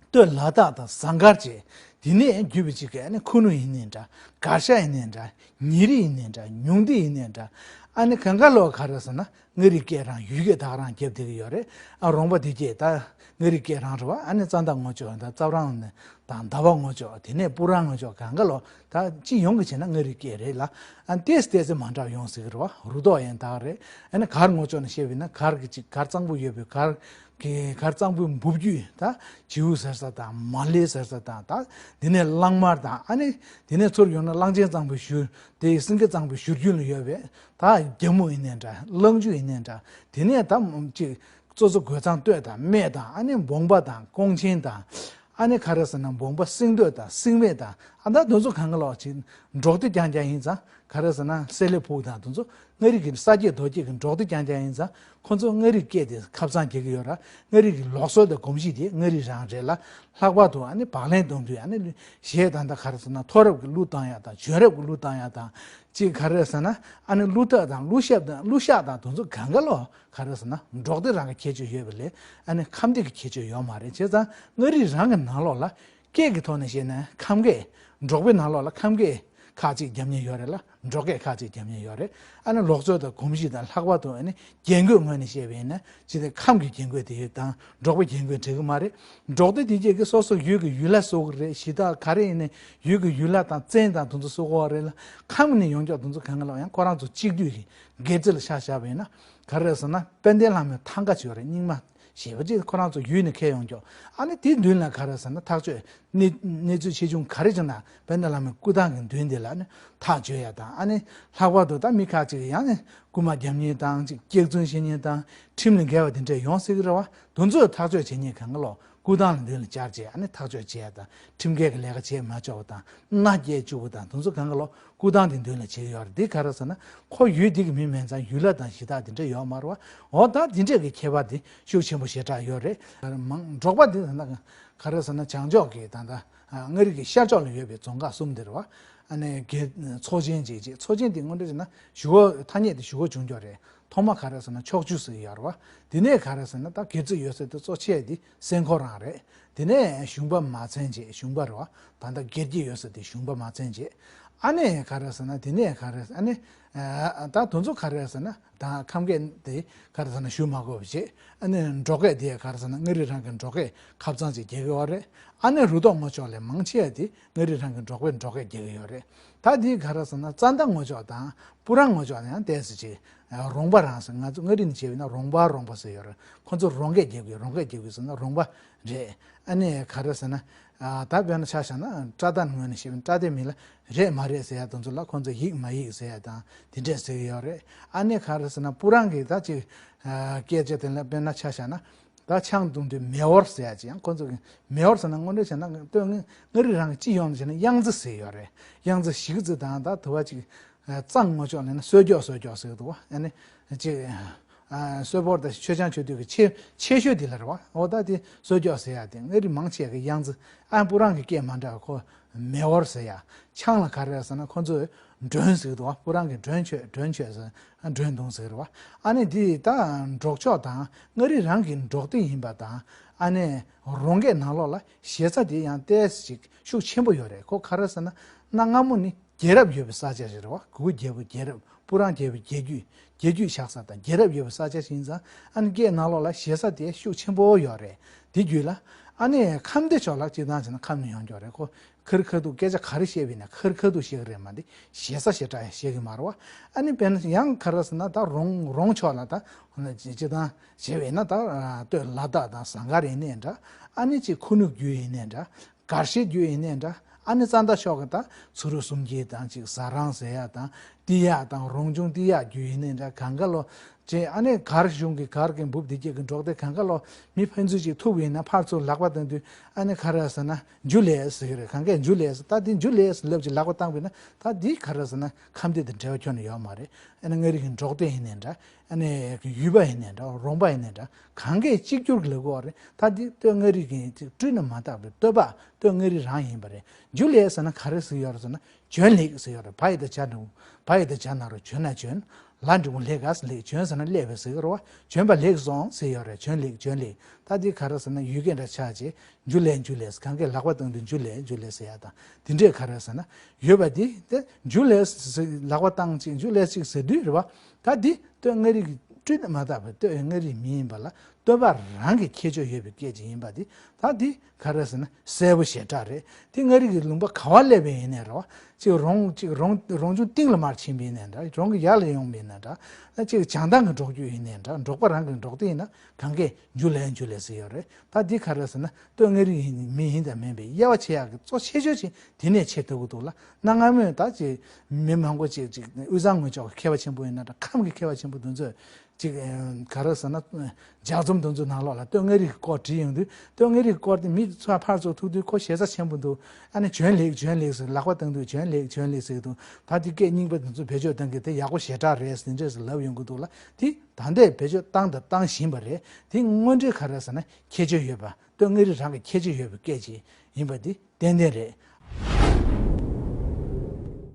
སྟོད་ལ་དྭགས་དང་ཟངས་དཀར་བཅས་དེ་ནས་བརྒྱུད་པའི་ཅིག་གི་ཨ་ནི་ཁུ་ནུ་ཡིན་ནའི་འདྲ། གར་ཤ་ཡིན་ནའི་འདྲ། ཉི་རི་ཡིན་ནའི་འདྲ། ཉུང་ལྡེ་ཡིན་ནའི་འདྲ། ཨ་ནི་གང་ག་ལོག་ག་རེ་ཟེར་ན་མངའ་རིས་སྐད་རང་ཡུལ་སྐད་ད་ག་རང་རྒྱབ་བསྡད་ཀྱི་ཡོད་རེད། ཨ་རོང་པ་དེ་སྐད་ད་མངའ་རིས་སྐད་རང་རེད་བ། ཨ་ནི་རྩ་མདའ་ངོ་ཅོག་དང་རྩ་བྲང་ནས་དང་ཟླ་བ་ངོ་ཅོག་དེ་ནས་སྤུ་རང་ངོ་ཅོག་གང་ག་ལོག་ད་སྤྱི་ཡོངས་ཀྱི་བྱས་ན་མངའ་རིས་སྐད་རེད་ལ། ཨ་ཏེས་ཏེས་ཙེ་མ་འདྲ་ཡོང་སྲིད་ཀྱི་རེད་བ། རུ་ཐོག་ཡན་དག་རེད། ཨ་ནི་གར་ངོ་ཅོག་ནས་བཤད་པས་ན་གར་གྱི་ཅིག་གར་གཙང་པོ་ཡོད་པའི་གར་གི་གར་གཙང་པོའི་འབུབ་རྒྱུད་ད་བྱིའུ་ཟེར་ས་དང་མ་ལེ་ཟེར་ས་དང་ད་དེ་ནས་གླང་དམར་དང་། ཨ་ནི་དེ་ནས་ཚུར་ཡོང་ན་གླང་ཆེན་གཙང་པོའི་བཞུར་དེ་སེང་གེ་གཙང་པོའི་བཞུར་རྒྱུད་ལ་ཡོད་པའི་ད་རྒྱ་མོ་ཡིན་ནའི་འདྲ། གླང་ཆུ་ཡིན་ནའི་འདྲ། དེ་ནས་ད་ཅིག་གཙོ་གཙོ་རྒོད་ཚང་སྟོད་དང་སྨད་དང་། ཨ་ནི་འབོང་པ་དང་ཀོང་ཆེན་དང་། ཨ་ནི་ག་རེ་ཟེར་ན་འབོང་པ་སེང་སྟོད་དང་སེང་སྨད་དང་། ཨ་ད་དེ་ཚོ་གང་ག་ལོག་ཅིག་འབྲོག་སྡེ་རྐྱང་རྐྱང་ཡིན་ཙང་། ག་རེ་ཟེར་ན་སེ་ལེ་ཕུག་དང་དེ་ཚོ་མངའ་རིས་ཀྱི་ས་སྐྱེས་རྡོ་སྐྱེས་ཀྱི་འབྲོག་སྡེ་རྐྱང་རྐྱང་ཡིན་ཙང་། ཁོ་ཚོ་མངའ་རིས་སྐད་དེ་ཁ་བཟང་རྒྱག་གི་ཡོད་ར། མངའ་རིས་ཀྱི་ལུགས་སྲོལ་དང་གོམས་གཤིས་དེ་མངའ་རིས་རང་རེད་ལ། ལྷག་པར་དུ་ཨ་ནི་བག་ལེན་གཏོང་དུས་ཨ་ནི་གཞས་དང་ད་ག་རེ་ཟེར་ན་མཐོ་རབས་ཀྱི་གླུ་བཏང་ཡག་དང་བྱོན་རབས་ཀྱི་གླུ་བཏང་ཡག་དང་། ཅིག་ག་རེ་ཟེར་ན་ཨ་ནི་གླུ་ཐག་དང་གླུ་ཤབ་དང་གླུ་ཤགས་དང་དེ་ཚོ་གང་ག་ལོག་ག་རེ་ཟེར་ན་འབྲོག་སྡེ་རང་གི་ཁྱད་ཆོས་ཡོད་པ་ལས་ཨ་ནི་ཁམས་སྡེ་གི་ཁྱད་ཆོས་ཡོད་མ་རེད། བྱས་ཙང་མངའ་རིས་རང་གི་ནང་ལོགས་ལ་སྐད་ཀྱི་ཐོག་ནས་བཤད་ན་ཁམས་སྐད། འབྲོག་པའི་ནང་ལོགས་ལ་ཁམས་སྐད་ཁག་ཅིག་རྒྱབ་མཁན་ཡོད་རེད་ལ། འབྲོག་སྐད་ཁག་ཅིག་རྒྱབ་མཁན་ཡོད་རེད། ཨ་ནི་ལུགས་སྲོལ་དང་གོམས་གཤིས་དང་། ལྷག་པར་དུ་ཨ་ནི་རྒྱན་གོས་ངོས་ནས་བཤད་པ་ཡིན་ན་ཅི་སྟེ་ཁམས་ཀྱི་རྒྱན་གོས་དེ་ཡོད་དང་། འབྲོག་པའི་རྒྱན་གོས་འགྲིག་གི་མ་རེད། འབྲོག་སྡེ་དེ་གྱད་ཀྱིས་སོ་སོ་ཡུལ་གྱི་ཡུལ་ལྷ་བཟོ་གི་རེད། གཞི་བདག་ག་རེ་ཡིན་ནའི་ཡུལ་གྱི་ཡུལ་ལྷ་དང་བཙན་དང་དེ་ཚོ་བཟོ་གི་ཡོད་རེད་ལ། ཁམས་ནས་ཡོང་ཀྱོག་དེ་ཚོ་གང་ག་ལོག་ཡང་ཁོ་རང་ཚོ་གཅིག་བསྡུས་ཀྱི་སྒེར་རྩེ་ལ་ཆ་བཞག་པ་ཡིན་ན་ག་རེ་ཟེར་ན་དཔལ་ལྡན་ལྷ་མོའི་ཐང་ག་ཅིག་ཡོད་རེད། རྙིང་མ་ཞེས་པ་ཅིག་ཁོ་རང་ཚོ་ཡུལ་ནས་འཁྱེར་ཡོང་ཀྱོག་ཨ་ནི་དེའི་མདུན་ལ་ག་རེ་ཟེར་ན་ཐག་གཅོད་གནས་གནས་ཚུལ་ཆེ་ཆུང་ག་རེ་བྱུང་ན་དཔལ་ལྡན་ལྷ་མོའི་སྐུ་ཐང་གི་མདུན་དེ་ལ་ཨ་ནི་ཐག་གཅོད་ཡ་དང་། ཨ་ནི་ལྷག་པར་དུ་ད་མི་ཁག་ཅིག་ཡང་ནི་རྐུ་མ་རྒྱག་མཁན་དང་ཅིག་སྐྱག་རྫུན་བཤད་མཁན་དང་ཁྲིམས་ལས་འགལ་བ་དེ་འདྲས་ཡོང་སྲིད་ཀྱི་རེད་བ། དེ་ཚོས་ཐག་གཅོད་བྱེད་མཁན་གང་ག་ལོག་སྐུ་ཐང་ལ་མདུན་ལ་བཅར་བྱས་ཨ་ནི་ཐག་གཅོད་བྱས་དང་། ཁྲིམས་འགལ་གྱི་ལས་ཀ་བྱེད་མ་ཆོག་པ་དང་མནའ་སྐྱེལ་བཅུག་པ་དང་དེ་ཚོ་གང་ག་ལོག་སྐུ་ཐང་དེ་མདུན་ལ་བྱེད་ཀྱི་ཡོད་རེད། འདི་ག་རེ་ཟེར་ན་ཁོ་ཡུལ་འདི་གི་མི་མིན་ཙང་ཡུལ་ལྷ་དང་གཞི་བདག་དེ་འདྲ་ཡོད་མ་རེད་བ། འོ་ད་དེ་འདྲས་ཀྱི་ཁྱད་པར་དེ་ཤུགས་ཆེན་པོ་ཞེ་དྲག་ཡོད་རེད། མང་འབྲོག་པ་འདི་ད་ལྟ་ག་རེ་ཟེར་ན་བྱང་ཕྱོགས་ཀྱི་ད་ལྟ་མངའ་རིས་ཀྱི་ཤར་ཕྱོགས་ལ་ཡོད་པའི་རྫོང་ཁག་གསུམ་དེ་རེད་བ། ཨ་ནི་དགེ་ཚོ་ཆེན་ཅིག་ཅིག་ཚོ་ཆེན་དེ་དངོས་འབྲེལ་བྱས་ན་གཞུག་གུ་ཐ་སྙད་དེ་གཞུག་གུ་བྱུང་ཀྱོག་རེད། ཐོག་མ་ག་རེ་ཟེར་ན་ཕྱོགས་བཅུ་ཟེར་གྱི་ཡོད་རེད་བ། དེ་ནས་ག་རེ་ཟེར་ན་ད་སྒེར་རྩེ་ཡོད་ས་དེ་གཙོ་ཆེ་དེ་སེང་ཁོ་རང་རེད། དེ་ནས་ཞུང་པ་མ་ཚན་བྱས། ཞུང་པ་རེད་བ། ད་ལྟ་སྒེར་གྱི་ཡོད་ས་དེ་ཞུང་པ་མ་ཚན་བྱས། ཨ་ནི་ག་རེ་ཟེར་ན་དེ་ནས་ག་རེ་ཟེར་ཨ་ནི་ད་དེ་ཚོ་ག་རེ་ཟེར་ན་ད་ཁམས་སྐད་དེ་ག་རེ་ཟེར་ན་ཞུ་མ་དགོས་པ་བྱས། ཨ་ནི་འབྲོག་སྐད་དེ་ག་རེ་ཟེར་ན་མངའ་རིས་རང་གི་འབྲོག་སྐད་ཁ་རྩང་ཅིག་རྒྱག་གི་ཡོད་རེད། ཨ་ནི་རུ་ཐོག་ངོས་ཕྱོགས་ལས་མང་ཆེ་བ་དེ་མངའ་རིས་རང་གི་འབྲོག་པའི་འབྲོག་སྐད་རྒྱག་གི་ཡོད་རེད། ད་དེ་ག་རེ་ཟེར་ན་རྩ་མདའ་ངོས་ཕྱོགས་དང་སྤུ་རང་ངོས་ཕྱོགས་ནས་ཡང་ཏོག་ཙམ་ཅིག་རོང་པ་རང་ཟེར། ང་ཚོ་མངའ་རིས་ནས་བྱས་པ་ཡིན་ན་རོང་པ་རོང་པ་ཟེར་ཡོད་རེད། ཁོ་ཚོ་རོང་སྐད་རྒྱག་གི་རོང་སྐད་རྒྱག་གི་ཟེར་ན་རོང་པ་རེད། ཨ་ནི་ག་རེ་ཟེར་ན། ད་དཔེར་ན་ཆ་བཞག་ན་པྲ་མདའ་ངོས་ནས་བཤད་པ་ཡིན་ན་པྲ་མདའི་མི་ལ་རེད་མ་རེད་ཟེར་ཡ་དེ་ཚོ་ལ་ཁོ་ཚོ་ཡིག་མ་ཡིག་ཟེར་ཡ་དང་དེ་འདྲས་ཟེར་གི་ཡོད་རེད། ཨ་ནི་ག་རེ་ཟེར་ན་སྤུ་རང་གི་ད་ཅིག་སྐད་ཆ་དེ་ལ་དཔེར་ན་ཆ་བཞག་ན། ད་ཆང་བཏུང་དུས་མེ་འོར་ཟེར་ཡ་ཅིག་ཡང་ཁོ་ཚོ་གི་མེ་འོར་ཟེར་ན་དངོས་འབྲེལ་བྱས་ན་སྟོད་མངའ་རིགས་རང་གི་སྤྱི་ཡོངས་ནས་བྱས་ན་གཡང་རྩེ་ཟེར་ཡོད་རེད། གཡང་རྩེ་གཞིས་རྩེ་དང་ད་དུ་བ་ཅིག་གཙང་ངོ་ཕྱོགས་ལ་ན་གསོལ་སྐྱོགས་གསོལ་སྐྱོགས་ཟེར་གི་འདུག་བ། ཨ་ནི་ཅིག་ཨ་གསོལ་ཕོར་དང་མཆོད་ཆང་མཆོད་དུས་ཀྱི་ཆེ་ཆེ་ཤོས་དེ་ལ་རེད་བ། འོ་ད་དེ་གསོལ་སྐྱོགས་ཟེར་ཡ་དེ་མངའ་རིས་མང་ཆེ་གི་གཡང་རྩེ་ཨ་སྤུ་རང་གི་སྐད་མ་འདྲ་བ་ཁོ་མེ་འོར་ཟེར་ཡ། ཆང་ལ་ག་རེ་ཟེར་ན་ཁོ་ཚོས་མགྲོན་ཟེར་གི་འདུག་བ། སྤུ་རང་གི་མགྲོན་མཆོད་མགྲོན་མཆོད་ཟེར་མགྲོན་བརྡུང་ཟེར་གི་རེད་བ། ཨ་ནི་དེ་ད་འབྲོག་ཕྱོགས་དང་མངའ་རིས་རང་གི་འབྲོག་སྡེ་ཡིན་པ་དང་ཨ་ནི་རོང་སྐད་ནང་ལོགས་ལ་ཞེ་ས་དེ་ཡང་ཏོག་ཙམ་ཅིག་ཤུགས་ཆེན་པོ་ཡོད་རེད། ཁོ་ག་རེ་ཟེར་ན་གནའ་སྔ་མོ་ནི་རྒྱལ་རབས་ཡོད་པའི་ས་ཆ་ཞིག་རེད་བ། གུ་གུ་རྒྱལ་པོ་རྒྱལ་རབས་སྤུ་རང་རྒྱལ་པོའི་རྒྱལ་རྒྱུད་རྒྱལ་རྒྱུད་ཆགས་ས་དང་རྒྱལ་རབས་ཡོད་པའི་ས་ཆ་ཞིག་ཡིན་ཙང་ཨ་ནི་སྐད་ནང་ལོགས་ལ་ཞེ་ས་དེ་ཤུགས་ཆེན་པོ་ཡོད་རེད། དེ་བརྒྱུད་ལ་ཨ་ནི་ཁམས་སྡེ་ཕྱོགས་ལ་སྤྱིར་བཏང་བྱས་ན་ཁམས་ནས་ཡོང་རྒྱུ་རེད། ཁོ་ཁེར་ཁ་ཐུག་སྐད་ཆ་ག་རེ་བཤད་པ་ཡིན་ན་ཁེར་ཁ་ཐུག་བཤད་གི་རེད་མ་གཏོགས་ཞེ་ས་ཞེ་དྲག་ཡང་བཤད་གི་མ་རེད་བ། ཨ་ནི་དཔེར་ན་ཡང་ག་རེ་ཟེར་ན་ད་རོང་རོང་ཕྱོགས་ལ་ད་སྤྱིར་བཏང་བྱས་པ་ཡིན་ན་ད་སྟོད་ལ་དྭགས་དང་ཟངས་དཀར་ཡིན་ནའི་འདྲ། ཨ་ནི་ཅིག་ཁུ་ནུ་རྒྱུད་ཡིན་ནའི་འདྲ། དགའ་བཤད་རྒྱུད་ཡིན་ནའི་འདྲ། ཨ་ནི་རྩ་མདའ་ཕྱོགས་ཀྱི་ད་ཚུ་རུ་གསུམ་སྐྱིལ་དང་ཅིག་ཟ་རང་ཟེར་ཡ་དང་ཏི་ཡ་དང་རོང་ཆུང་ཏི་ཡ་རྒྱུད་ཡིན་ནའི་འདྲ། གང་ག་ལོ་ཅེས་ཨ་ནི་གར་གཞུང་གི་གར་གྱི་འབུབ་དེ་སྐྱེས་ཀྱི་འབྲོག་སྡེ་གང་ག་ལོ་མི་ཕན་ཚུན་ཅིག་ཐུག་པ་ཡིན་ན་ཕར་ཚུར་ལག་པ་བཏང་དུས་ཨ་ནི་ག་རེ་ཟེར་ན་འཇུ་ལེ་ཟེར་གི་རེད། གང་གས་འཇུ་ལེ་ཟེར། ད་དེ་འཇུ་ལེ་ཟེར་ལབ་ཅིག་ལག་པ་བཏང་པ་ཡིན་ན་ད་དེ་ག་རེ་ཟེར་ན་ཁམས་སྡེ་དང་འབྲེལ་བ་ཁྱོན་ནས་ཡོད་མ་རེད། ཨ་ནི་མངའ་རིས་ཀྱི་འབྲོག་སྡེ་ཡིན་ནའི་འདྲ། ཨ་ནི་ཡུལ་པ་ཡིན་ནའི་འདྲ། རོང་པ་ཡིན་ནའི་འདྲ། གང་གས་གཅིག་གྱུར་གྱི་ལབ་དགོས་པ་རེད། ད་འདི་སྟོད་མངའ་རིས་ཀྱི་ཅིག་སྤྲུལ་ནས་མ་བཏགས་པའི་སྟོད་པ་སྟོད་མངའ་རིས་རང་ཡིན་པ་རེད། འཇུ་ལེ་ཟེར་ན་ག་རེ་ཟེར་ཡོད་རེད་ཟེར་ན་བྱོན་ལེགས་ཟེར་ཡོད་རེད། བ་ཡི་དང་བྱ་ནང་བ་ཡི་དང་བྱ་ནང་རོ་བྱོན་ན་བྱོན། ལ་འབྲི་གུང་ལེགས་ག་ཟེར་ལེགས་བྱོན་ཟེར་ན་སླེབས་པའི་ཟེར་གི་རེད་བ། བྱོན་པ་ལེགས་སོང་ཟེར་ཡོད་རེད། བྱོན་ལེགས་བྱོན་ལེགས། ད་འདི་ག་རེ་ཟེར་ན་ཡུལ་སྐད་འདྲ་ཆགས་རྗེས་འཇུ་ལེ་འཇུ་ལེ་ཟེར། གང་གས་ལག་པ་བཏང་དུས་འཇུ་ལེ་འཇུ་ལེ་ཟེར་ཡ་དང་དེ་འདྲས་ག་རེ་ཟེར་ན་ཡོད་པ་འདི་དེ་འཇུ་ལེ་ཟེར་ལག་པ་བཏང་ཅིག་འཇུ་ལེ་ཅིག་ཟེར་དུས་རེད་བ། ད་འདི་སྟོད་མངའ་རིས་ཀྱི་སྤྲུལ་ནས་མ་བཏགས་པའི་སྟོད་མངའ་རིས་མི་ཡིན་པ་ལ་སྟོད་པ་རང་གི་ཁྱད་ཆོས་ཡོད་པའི་སྐད་ཅིག་ཡིན་པ་འདི་ད་འདི་ག་རེ་ཟེར་ན་གསལ་པོ་ཞེ་དྲག་རེད། འདི་མངའ་རིས་ཀྱི་ལུང་པ་ག་བ་སླེབས་པ་ཡིན་ནའི་རེད་བ། ཅིག་རོང་ཅིག་རོང་རོང་ཆུང་སྟེང་ལ་མར་ཕྱིན་པ་ཡིན་ནའི་འདྲ། རོང་གི་ཡར་ལ་ཡོང་པ་ཡིན་ནའི་འདྲ། ཅིག་བྱང་ཐང་གི་འབྲོག་རྒྱུད་ཡིན་ནའི་འདྲ། འབྲོག་པ་རང་གི་འབྲོག་སྡེ་ཡིན་ན་གང་གས་འཇུ་ལེ་འཇུ་ལེ་ཟེར་ཡོད་རེད། ད་འདི་ག་རེ་ཟེར་ན་སྟོད་མངའ་རིས་ཡིན་མི་ཡིན་དང་མིན་པའི་དབྱེ་བ་ཕྱེ་ཡག་གི་གཙོ་ཆེ་ཤོས་ཅིག་དེ་ནས་ཕྱེ་ཐུབ་ཀྱི་འདུག་ལ། གནའ་སྔ་མོས་ད་ཅིག་མི་མང་པོ་ཅིག་ཅིག་དབུས་གཙང་ངོས་ཕྱོགས་ཀྱི་མཁས་པ་ཆེན་པོ་ཡིན་ན་འདྲ། ཁམས་ཀྱི་མཁས་པ་ཆེན་པོ་དེ་ཚོས་ཅིག་ག་རེ་ཟེར་ན་ལྗགས་རྩོམ་དེ་ཚོའི་ནང་ལོགས་ལ་སྟོད་མངའ་རིས་ཀྱི་སྐོར་བྲིས་ཡོང་དུས་སྟོད་མངའ་རིས་ཀྱི་སྐོར་དེ་མི་ཚོ་ཕར་ཚུར་ཐུག་དུས་ཁོ་ཞེ་ས་ཆེན་པོ་འདུག་ཨ་ནི་བྱོན་ལེགས་བྱོན་ལེགས་ཟེར་ལག་པ་བཏང་དུས་བྱོན་ལེགས་བྱོན་ལེགས་ཟེར་གྱི་འདུག་ད་འདི་སྐད་རྙིང་པ་དེ་ཚོ་བེད་སྤྱོད་གཏང་གི་དེ་ཡག་པོ་ཞེ་དྲག་རེད་ཟེར་འདྲས་ལབ་ཡོང་གི་འདུག་ལ། དེ་ད་ལྟའི་བེད་སྤྱོད་བཏང་དང་བཏང་བཞིན་པ་རེད། དེ་དངོས་འབྲེལ་ག་རེ་ཟེར་ན་ཁྱད་ཆོས་ཡོད་པ། སྟོད་མངའ་རིས་རང་གི་ཁྱད་ཆོས་ཡོད་པའི་སྐད་ཅིག་ཡིན་པ་འདི་ཏན་ཏན་རེད།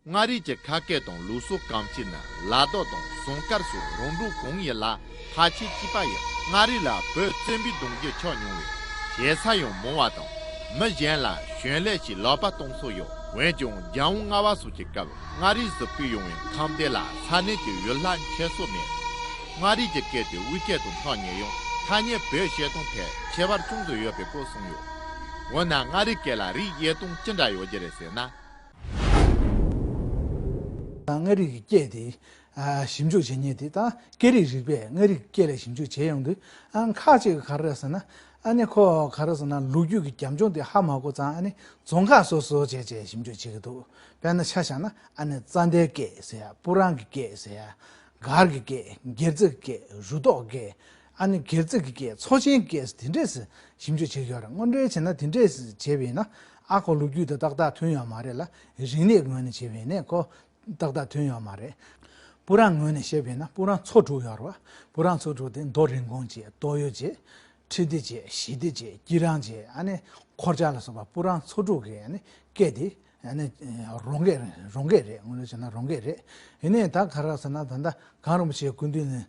མངའ་རིས་ཀྱི་ཁ་སྐད་དང་ལུགས་སྲོལ་གང་ཅི་ནི་ལ་དྭགས་དང་ཟངས་དཀར་སོགས་རོང་འབྲོག་གང་ཡིན་ལ་ཁ་ཆེ་གཅིག་པ་ཡིན། མངའ་རིས་ལ་བོད་བཙན་པོའི་གདུང་རྒྱུད་ཆགས་མྱོང་བས་ཞེ་ས་ཡང་མང་བ་དང་། མི་གཞན་ལ་བྱོན་ལེགས་ཞེས་ལག་པ་བཏང་སྲོལ་ཡོད། འོན་ཀྱང་རྒྱལ་དབང་ལྔ་པ་སོགས་ཀྱི་སྐབས་མངའ་རིས་སུ་སྤོས་ཡོང་བའི་ཁམས་སྡེ་ལ་ས་གནས་ཀྱི་ཡུལ་ལྷ་མཁྱེན་སྲོལ་མེད། མངའ་རིས་ཀྱི་སྐད་དེ་དབུས་སྐད་དང་ཐག་ཉེ་ཡང་ཐ་སྙད་བོད་བཤད་སྟངས་ཐད་ཁྱད་པར་ཅུང་ཟད་ཡོད་པའི་སྐོར་གསུངས་ཡོད། འོ་ན་མངའ་རིས་སྐད་ལ་རིགས་དབྱེ་སྟངས་ཅི་འདྲ་ཡོད་ཀྱི་རེད་ཟེར་ན། མངའ་རིས་ཀྱི་སྐད་དེ་ཞིབ་འཇུག་བྱེད་མཁན་དེ་དང་སྐད་རིགས་རིག་པས་མངའ་རིས་ཀྱི་སྐད་ལ་ཞིབ་འཇུག་བྱེད་ཡོང་དུས་ཁག་ཅིག་ག་རེ་རེད་ཟེར་ན་ཨ་ནི་ཁོ་ག་རེ་ཟེར་ན་ལོ་རྒྱུས་ཀྱི་རྒྱབ་ལྗོངས་དེ་ཧ་མ་གོ་ཙང་ཨ་ནི་རྫོང་ཁག་སོ་སོ་བྱས་བྱས་ཞིབ་འཇུག་བྱེད་ཀྱི་འདུག་དཔེར་ན་ཆ་བཞག་ན་ཨ་ནི་ཙན་དན་སྐད་ཟེར་ཡ། སྤུ་རང་གི་སྐད་ཟེར་ཡ། སྒར་གྱི་སྐད། སྒེར་རྩེ་གི་སྐད། རུ་ཐོག་སྐད། ཨ་ནི་སྒེར་རྩེ་གི་སྐད། ཚོ་ཆེན་སྐད་དེ་འདྲས་སེ་ཞིབ་འཇུག་བྱེད་ཀྱི་ཡོད་རེད། དངོས་འབྲེལ་བྱས་ན་དེ་འདྲས་སེ་བྱས་པ་ཡིན་ན་ཨ་ཁོ་ལོ་རྒྱུས་དང་ཏག་ཏག་མཐུན་ཡོད་མ་རེད་ལ། རིག་གནས་ངོས་ནས་བྱས་པ་ཡིན་ནའི་ཁོ་ཏག་ཏག་མཐུན་ཡོད་མ་རེད། སྤུ་རང་ངོས་ནས་བཤད་པ་ཡིན་ན་སྤུ་རང་ཚོ་དྲུག་ཡོད་རེད་བ། སྤུ་རང་ཚོ་དྲུག་དེ་རྡོ་རིན་གོང་བྱས། རྡོ་གཡུ་བྱས། ཁྲི་ལྡེ་བྱས། ཞི་བདེ་བྱས། སྐྱིད་རང་བྱས། ཨ་ནི་འཁོར་ཆག་ལ་སོགས་པ་སྤུ་རང་ཚོ་དྲུག་གི་ཨ་ནི་སྐད་དེ། ཨ་ནི་རོང་སྐད་རོང་སྐད་རེད། དངོས་གནས་བྱས་ན་རོང་སྐད་རེད། ཡིན་ནའི་ད་ག་རེ་ཟེར་ན་ད་ལྟ་གངས་རིན་པོ་ཆེའི་སྐུ་མདུན་ནས་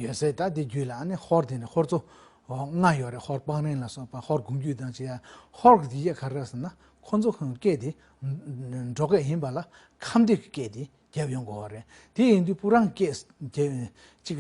ཡོད་སའི་ད་དེ་བརྒྱུད་ལ་ཨ་ནི་ཧོར་དེ་ནས་ཧོར་ཚོ་ལྔ་ཡོད་རེད། ཧོར་སྤང་རིང་ལ་སོགས་པ་ཧོར་དགུང་རྒྱུད་དང་བཅས་ཡ། ཧོར་གྱི་དེ་ག་རེ་ཟེར་ན་ཁོ་ཚོ་ཁོང་སྐད་དེ་འབྲོག་སྐད་ཡིན་པ་ལ་ཁམས་སྡེ་གི་སྐད་དེ་རྒྱབ་ཡོང་དགོས་པ་རེད། དེ་ཡིན་དུས་སྤུ་རང་སྐད་ཅིག་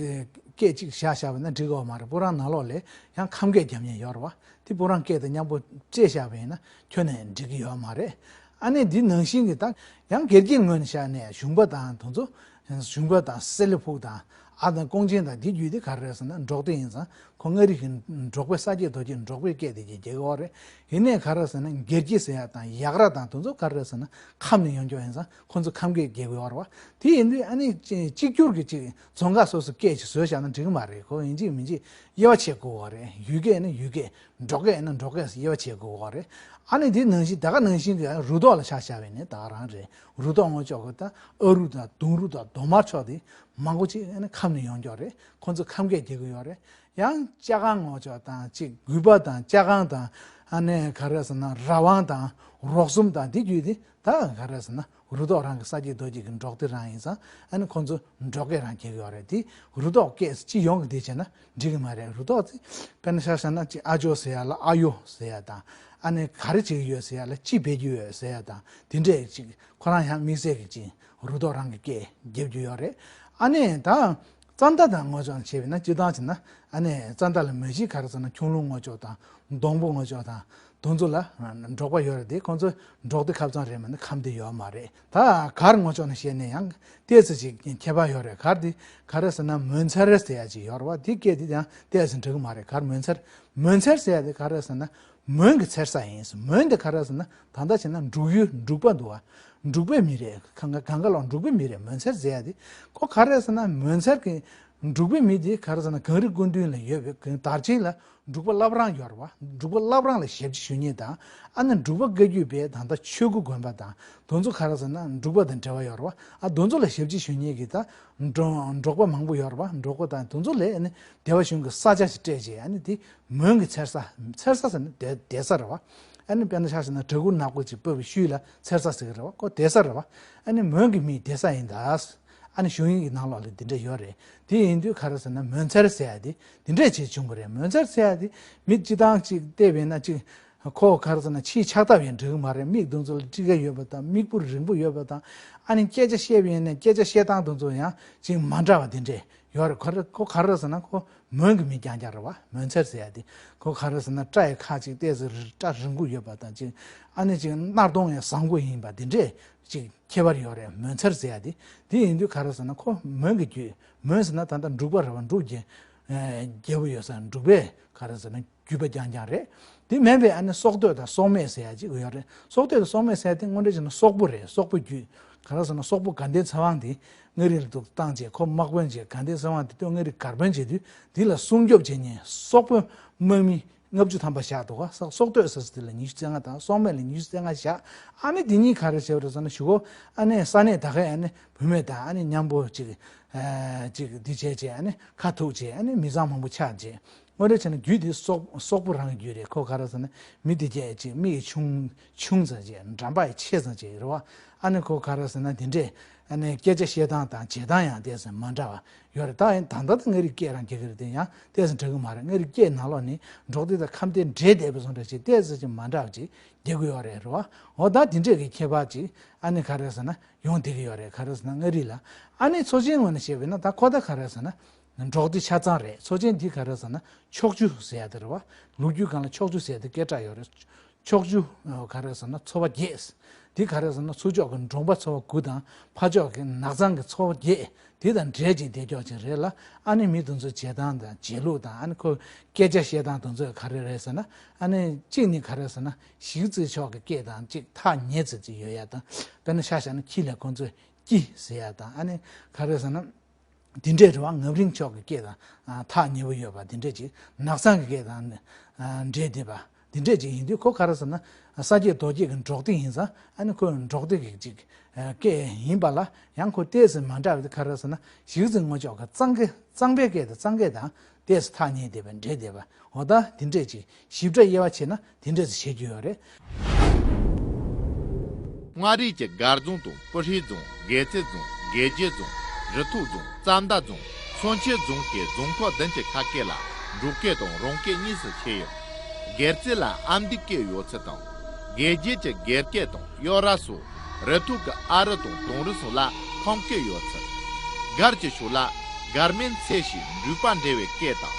སྐད་ཅིག་བཞག་བཞག་པ་ན་འགྲིག་གི་མ་རེད། སྤུ་རང་ནང་ལོགས་ལ་ཡང་ཁམས་སྐད་རྒྱབ་མཁན་ཡོད་རེད་བ། དེ་སྤུ་རང་སྐད་དང་མཉམ་པོ་བཅས་བཞག་པ་ཡིན་ན་ཁྱོན་ནས་འགྲིག་གི་ཡོད་མ་རེད། ཨ་ནི་འདི་ནང་བཞིན་གྱི་ད་ཡང་སྒེར་གྱི་ངོས་ནས་བཤད་ནས་གཞུང་པ་དང་དེ་ཚོ་གཞུང་པ་དང་སེ་ལེ་ཕུག་དང་ ཨ་དང་ཀོང་ཆེན་དང་དེ་བརྒྱུད་དེ་ག་རེ་རེད་ཟེར་ན་འབྲོག་སྡེ་ཡིན་ཙང་ཁོ་མངའ་རིས་ཀྱི་འབྲོག་པའི་ས་སྐྱེས་རྡོ་སྐྱེས་འབྲོག་པའི་སྐད་དེ་གྱིས་རྒྱག་གི་ཡོད་རེད། ཡིན་ནའི་ག་རེ་ཟེར་ན་སྒེར་གྱི་ཟེར་ཡ་དང་ཡག་ར་དང་དེ་ཚོ་ག་རེ་ཟེར་ན་ཁམས་ནས་ཡོང་རྒྱུ་ཡིན་ཙང་ཁོ་ཚོ་ཁམས་སྐད་རྒྱག་གི་ཡོད་རེད་བ། དེ་ཡིན་དུས་ཨ་ནི་གཅིག་གྱུར་གྱི་གཅིག་རྫོང་ཁག་སོ་སོ་སྐད་ཅིག་བཟོས་བཞག་ན་འགྲིག་གི་མ་རེད། ཁོ་ཡིན་གཅིག་མིན་གཅིག་དབྱེ་བ་ཕྱེ་དགོས་པ་རེད། ཡུལ་སྐད་ནི་ཡུལ་སྐད། འབྲོག་སྐད་ནི་འབྲོག་སྐད་ཟེར་དབྱེ་བ་ཕྱེ་དགོས་པ་རེད། ཨ་ནི་དེ་ནང་བཞིན་ད་ག་ནང་བཞིན་གྱི་རུ་ཐོག་ལ་ཆ་བཞག་པ་ཡིན་ན་ད་ག་རང་རེད། རུ་ཐོག་ངོ་ཅོག་གི་ད་ཨ་རུ་དང་དུང་རུ་དང་རྡོ་དམར་ཕྱོགས་དེ་མང་པོ་ཅིག་ཨ་ནི་ཁམས་ནས་ཡོང་རྒྱུ་རེད། ཁོ་ཚོ་ཁམས་སྐད་རྒྱག་གི་ཡོད་རེད། ཡང་ལྕགས་སྒང་ངོ་ཅོག་དང་ཅིག་དགོས་པ་དང་ལྕགས་སྒང་དང་ཨ་ནི་ག་རེ་ཟེར་ན་ར་ཝང་དང་རོག་གསུམ་དང་དེ་བརྒྱུད་དེ་ད་ག་རེ་ཟེར་ན་རུ་ཐོག་རང་གི་ས་སྐྱེས་རྡོ་སྐྱེས་ཀྱི་འབྲོག་སྡེ་རང་ཡིན་ཙང་ཨ་ནི་ཁོ་ཚོ་འབྲོག་སྐད་རང་རྒྱག་གི་ཡོད་རེད། དེ་རུ་ཐོག་སྐད་སྤྱི་ཡོངས་ཀྱི་དེ་བྱས་ན་འགྲིག་གི་མ་རེད། རུ་ཐོག་དེ་དཔེར་ན་ཆ་བཞག་ན་ཅིག་ཨ་ཇོ་ཟེར་ཡ་ལ་ཨ་ཡོ་ཟེར་ཡ་དང་ཨ་ནི་ག་རེ་བྱེད་ཀྱི་ཡོད་ཟེར་ཡ་ལ་ཅི་འབད་ཀྱི་ཡོད་ཟེར་ཡ་དང་དེ་འདྲས་ཅིག་ཁོ་རང་ཡང་དམིགས་བསལ་གྱི་ཅིག་རུ་ཐོག་རང་གི་སྐད་རྒྱབ་རྒྱུ་ཡོད་རེད། ཨ་ནི་ད། ཙན་དན་དང་ངོ་ཅོག་བྱས་པས་ན་སྤྱིར་བཏང་བྱས་ན་ཨ་ནི་ཙན་དན་ལ་མ་གཞི་ག་རེ་ཟེར་ན་ཁྱུང་ལུང་ངོ་ཅོག་དང་སྡོང་པོ་ངོ་ཅོག་དང་དེ་ཚོ་ལ་འབྲོག་པ་ཡོད་རེད་དེ་ཁོང་ཚོ་འབྲོག་སྡེ་ཁབ་ཚང་རེད་མ་ནི་ཁམས་སྡེ་ཡོད་མ་རེད། ད་གར་ངོ་ཅོག་ནས་བཤད་ན་ཡང་ཏོག་ཙམ་ཅིག་ཁྱད་པར་ཡོད་རེད། གར་དེ་ག་རེ་ཟེར་ན་མོན་མཚེར་ཟེར་ཡ་ཅིག་ཡོད་རེད་བ། དེ་སྐད་དེ་ཡང་ཏོག་ཙམ་འགྲིག་གི་མ་རེད། གར་མོན་མཚེར་མོན་མཚེར་ཟེར་ཡ་དེ་ག་རེ་ཟེར་ན། མོན་གྱི་མཚེར་ས་ཡིན། མོན་དེ་ག་རེ་ཟེར་ན་ད་ལྟ་བྱས་ན་འབྲུག་ཡུལ་འབྲུག་པ་འདུག་བ། འབྲུག་པའི་མི་རེད། གང་ག་གང་ག་ལོག་འབྲུག་པའི་མི་རེད། མོན་མཚེར་ཟེར་ཡ་དེ་ཁོ་ག་རེ་ཟེར་ན་མོན་མཚེར་གྱི་འབྲུག་པའི་མི་དེ་ག་རེ་ཟེར་ན་གངས་རི་སྐུ་མདུན་ལ་ཡོད་པའི་གངས་དར་ཆེན་ལ་འབྲུག་པ་བླ་བྲང་ཡོད་རེད་བ། འབྲུག་པ་བླ་བྲང་ལ་ཞབས་ཕྱི་ཞུ་མཁན་དང་ཨ་ནི་འབྲུག་པ་བཀའ་བརྒྱུད་པའི་ད་ལྟ་ཆོས་སྐུ་དགོན་པ་དང་དེ་ཚོ་ག་རེ་ཟེར་ན་འབྲུག་པ་དང་འབྲེལ་བ་ཡོད་རེད་བ། ཨ་དེ་ཚོ་ལ་ཞབས་ཕྱི་ཞུ་མཁན་གྱི་ད་འབྲོ་འབྲོག་པ་མང་པོ་ཡོད་རེད་བ། འབྲོག་པ་དང་དེ་ཚོ་ལས་ཨ་ནི་སྡེ་བ་གཞུང་གི་ས་ཆ་ཞིག་སྤྲད་རྗེས་ཨ་ནི་དེ། མོན་གྱི་མཚེར་ས། མཚེར་ས་ཟེར་ན་བསྡད་བསྡད་ས་རེད་བ། ཨ་ནི་དཔེར་ན་ཆ་བཞག་ན་གྲྭ་གུར་ནག་པོ་ཅིག་ཕུབ་པའི་ཤུལ་ལ་མཚེར་ས་ཟེར་གི་རེད་བ། ཁོ་བསྡད་ས་རེད་བ། ཨ་ནི་མོན་གྱི་མིའི་བསྡད་ས་ཡིན་ད། ཨ་ནི་གཞུང་ཡིག་གི་ནང་ལོགས་ལ་འདི་འདྲ་ཡོད་རེད། དེ་ཡིན་དུས་ག་རེ་ཟེར་ན་མོན་མཚེར་ཟེར་ཡ་དེ་འདི་འདྲས་བྱས་བྱུང་གི་རེད། མོན་མཚེར་ཟེར་ཡ་དེ་མི་སྤྱི་བཏང་ཅིག་བལྟས་པས་ན་ཅིག་ཁོ་ག་རེ་ཟེར་ན་ཕྱིའི་ཕྱག་བཏབ་ཡང་འགྲིག་གི་མ་རེད། མིག་དེ་ཚོ་ལ་སྤྲི་དཀར་ཡོད་པ་དང་མིག་སྤུ་རིང་པོ་ཡོད་པ་དང་ཨ་ནི་སྐད་ཆ་བཤད་པ་ཡིན་ན་སྐད་ཆ་བཤད་སྟངས་དེ་ཚོ་ཡང་ཅིག་མ་འདྲ་བ་དེ་འདྲས། ཡོད་རེད། ཁོ་རེ་ཁོ་ག་རེ་ཟེར་ན་ཁོ་མོན་གྱི་མི་རྐྱང་རྐྱང་རེད་བ། མོན་མཚེར་ཟེར་ཡ་དེ་ཁོ་ག་རེ་ཟེར་ན་སྐྲ་ཡི་ཁ་ཅིག་ཏོག་ཙམ་རི་སྐྲ་རིང་པོ་ཡོད་པ་དང་ཅིག་ཨ་ནི་ཅིག་སྣར་གདོང་ཡང་བཟང་པོ་ཡིན་པ་དེ་འདྲས་ཅིག་ཁྱད་པར་ཡོད་རེད། མོན་མཚེར་ཟེར་ཡ་དེ་དེ་ཡིན་དུས་ག་རེ་ཟེར་ན་ཁོ་མོན་གྱི་རྒྱུད་མོན་ཟེར་ན་ད་ལྟ་འབྲུག་པ་རེད་བ། འབྲུག་རྒྱལ་རྒྱལ་པོ་ཡོད་ས་འབྲུག་པས་ག་རེ་ཟེར་ན། རྒྱུད་པ་རྐྱང་རྐྱང་རེད། དེ་མིན་པའི་ཨ་ནི་སྲོག་གཏོད་དང་སྲོག་མེད་ཟེར་ཡ་གཅིག་ཡོད་རེད། སྲོག་གཏོད་དང་སྲོག་མེད་ཟེར་ཡ་དེ་དངོས་འབྲེལ་བྱས་ན་སོག་པོ་རེད། སོག་པོ་རྒྱུད། ག་རེ་ཟེར་ན་སོག་པོ་དགའ་ལྡན་ཚེ་དབང་དེ་མངའ་རིས་ལ་འདུག་བཏང་རྗེས་ཁོ་དམག་དཔོན་བྱས། དགའ་ལྡན་ཚེ་དབང་དེ་དུས་མངའ་རིས་སྒར་དཔོན་བྱེད་དུས་དེ་ལ་སྲུང་སྐྱོབ་བྱེད་མཁན་སོག་པོ་དམག་མི་ལྔ་བཅུ་ཐམ་པ་བཞག་འདུག་ག་སྲོག་གཏོད་ཟེར་ས་དེ་ལ་ཉི་ཤུ་རྩ་ལྔ་དང་སྲོག་མེད་ལ་ཉི་ཤུ་རྩ་ལྔ་བཞག་ཨ་ནི་དེ་གཉིས་ག་རེ་བྱས་པ་རེད་ཟེར་ན་གཞུག་གུ་ཨ་ནི་ས་གནས་ད་གའི་ཨ་ནི་བུད་མེད་དང་ཨ་ནི་མཉམ་པོ་ཅིག་ཅིག་འདི་བྱས་རྗེས་ཨ་ནི་ཁ་ཐུག་རྗེས་ཨ་ནི་མི་ཚང་མང་པོ་ཆགས་རྗེས། དངོས་འབྲེལ་བྱས་ན་རྒྱུད་འདི་སོག་སོག་པོ་རང་གི་རྒྱུད་རེད། ཁོ་ག་རེ་ཟེར་ན་མི་འདི་སྐད་ཅིག་མིག་གི་ཆུང་ཆུང་ཙམ་ཅིག་འགྲམ་པ་ཡི་ཆེ་ཙམ་ཅིག་རེད་བ། ཨ་ནི་ཁོ་ག་རེ་ཟེར་ན་འདི་འདྲས་ཨ་ནི་སྐད་ཆ་བཤད་སྟངས་དང་བྱེད་སྟངས་ཡང་ཏོག་ཙམ་མ་འདྲ་བ་ཡོད་རེད། ད་ཡིན་ད་ལྟ་ད་མངའ་རིས་སྐད་རང་རྒྱག་གི་རེད་དེ་ཡང་ཏོག་ཙམ་འདྲ་གི་མ་རེད། མངའ་རིས་སྐད་ནང་ལོགས་ནི་འབྲོག་སྡེ་དང་ཁམས་སྡེ་འདྲེས་བསྡད་པའི་བཟོ་འདྲ་ཅིག་ཏོག་ཙམ་ཅིག་མ་འདྲ་བ་ཅིག་རྒྱག་གི་ཡོད་རེད་རེད་བ། འོ་ད་འདི་འདྲས་ཀྱི་ཁྱད་པར་ཅིག་ཨ་ནི་ག་རེ་ཟེར་ན་ཡོང་བསྡད་ཀྱི་ཡོད་རེད། ག་རེ་ཟེར་ན་མངའ་རིས་ལ་ཨ་ནི་ཚོ་ཆེན་ངོས་ནས་བཤད་པས་ན་ད་ཁོ་ད་ག་རེ་ཟེར་ན། འབྲོག་སྡེ་ཆ་ཚང་རེད། ཚོ་ཆེན་འདི་ག་རེ་ཟེར་ན་ཕྱོགས་བཅུ་ཟེར་ཡ་དེ་རེད་བ། ལོ་རྒྱུས་སྒང་ལ་ཕྱོགས་བཅུ་ཟེར་ཡ་དེ་སྐད་གྲགས་ཡོད་རེད། ཕྱོགས་བཅུ་ག་རེ་ཟེར་ན་ཚོ་པ་བརྒྱད། འདི་ག་རེ་ཟེར་ན་ཚུར་ཕྱོགས་ཀྱི་འབྲོང་པ་ཚོ་པ་དགུ་དང་ཕར་ཕྱོགས་ཀྱི་ནགས་ཚང་གི་ཚོ་པ་བརྒྱད། དེ་དང་འབྲེལ་ཅིག་བསྡད་ཀྱོག་ཅིག་རེད་ལ། ཨ་ནི་མི་དེ་ཚོ་བྱེད་སྟངས་དང་བྱེད་ལུགས་དང་ཨ་ནི་ཁོ་སྐད་ཆ་བཤད་སྟངས་དེ་ཚོ་ག་རེ་རེད་ཟེར་ན། ཨ་ནི་གཅིག་ནི་ག་རེ་ཟེར་ན་གཞིས་རྩེ་ཕྱོགས་ཀྱི་སྐད་དང་གཅིག་ཐག་ཉེ་ཙམ་ཅིག་ཡོད་ཡ་དང་། དཔེར་ན་ཆ་བཞག་ན་ཁྱི་ལ་ཁོ་ཚོས་ཀྱི་ཟེར་ཡ་དང་ཨ་ནི་ག་རེ་ཟེར་ན། འདི་འདྲས་རེད་བ། ངམ་རིང་ཕྱོགས་ཀྱི་སྐད་དང་ཨ་ཐག་ཉེ་པོ་ཡོད་པ་འདི་འདྲས་ཅིག་ནགས་ཚང་གི་སྐད་དང་ཨ་འདྲེས་བསྡད་པ་འདི་འདྲས་ཅིག་ཡིན་དུས་ཁོ་ག་རེ་ཟེར་ན་ས་སྐྱེས་རྡོ་སྐྱེས་ཀྱི་འབྲོག་སྡེ་ཡིན་ཙང་ཨ་ནི་ཁོས་འབྲོག་སྡེ་གི་ཅིག་སྐད་ཡིན་པ་ལ་ཡང་ཁོ་ཏོག་ཙམ་མ་འདྲ་བ་དེ་ག་རེ་ཟེར་ན་གཞིས་རྩེ་ངོས་ཕྱོགས་ཀྱི་གཙང་གི་གཙང་པའི་སྐད་དང་གཙང་སྐད་དང་ཏོག་ཙམ་ཐག་ཉེ་བསྡད་པ་འདྲེས་བསྡད་པ། འོ་ད་འདི་འདྲས་ཅིག་ཞིབ་ཕྲ་དབྱེ་བ་ཕྱེ་ན་དེ་འདྲས་ཅིག་བྱེད་རྒྱུ་ཡོད་རེད། མངའ་རིས་ཀྱི་སྒར་རྫོང་དང་སྤུ་ཧྲེང་རྫོང་། དགེ་རྩེ་རྫོང་། དགེ་རྒྱས་རྫོང་། རི་ཐོག་རྫོང་། ཙན་དན་རྫོང་། མཚོན་ཆེན་རྫོང་བཅས་རྫོང་ཁག་བདུན་གྱི་ཁ་སྐད་ལ་འབྲོག་སྐད་དང་རང་སྐད་གཉིས་སུ་ཕྱེ་ཡོད། དགེ་རྩེ་ལ་ཨ་མདོའི་སྐད་ཡོད་ཚུལ་དང་། དགེ་རྒྱས་ཀྱི་དགེ་སྐད་དང་གཡོ་ར་སོགས། རི་ཐོག་གི་ཨ་རི་དང་དིང་རི་སོགས་ལ་ཁམས་སྐད་ཡོད་ཚུལ། སྒར་གྱི་ཕྱོགས་ལ་སྒར་མའི་མཚན་ཞེས་འབྲོག་པ་འབྲེལ་བའི་སྐད་དང་།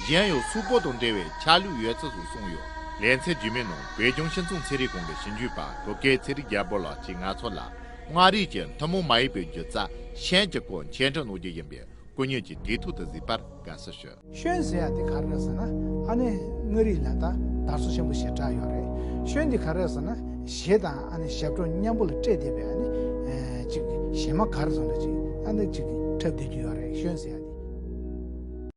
གཞན་ཡང་སོག་པོ་དང་འབྲེལ་བའི་ཆ་ལུགས་ཡོད་ཚུལ་སོགས་གསུངས་ཡོད། ལེ་ཚན་རྗེས་མའི་ནང་བོད་ལྗོངས་སྤྱི་ཚོགས་ཚན་རིག་ཁང་གི་ཞིབ་འཇུག་པ་བོད་སྐད་ཚེ་རིང་རྒྱལ་པོ་ལགས་ཀྱིས་ང་ཚོ་ལ་མངའ་རིས་ཀྱི་ཐུན་མོང་མ་ཡིན་པའི་སྒྱུ་རྩལ་ཤན་གྱི་སྐོར་འཆད་ཁྲིད་གནང་རྒྱུ་ཡིན་པས། སྐུ་ཉིད་ཀྱི་དགེ་ཐུགས་དེ་གཟིགས་པར་དགའ་བསུ་ཞུ། ཤོན་ཟེར་ཡ་དེ་ག་རེ་རེད་ཟེར་ན། ཨ་ནི་མངའ་རིས་ལ་ད་དར་སྲོལ་ཆེན་པོ་ཞེ་དྲག་ཡོད་རེད། ཤོན་དེ་ག་རེ་རེད་ཟེར་ན། གཞས་དང་ཨ་ནི་ཞབས་བྲོ་མཉམ་པོ་ལ་སྤྲད་བསྡད་པའི་ཨ་ནི་ཨེ་ཅིག་གཞས་མ་ག་རེ་ཟེར་ན་ཅིག་ཨ་ནི་ཅིག་འཁྲབ་བསྡད་རྒྱུ་ཡོད་རེད། ཤོན་ཟེར་ཡ།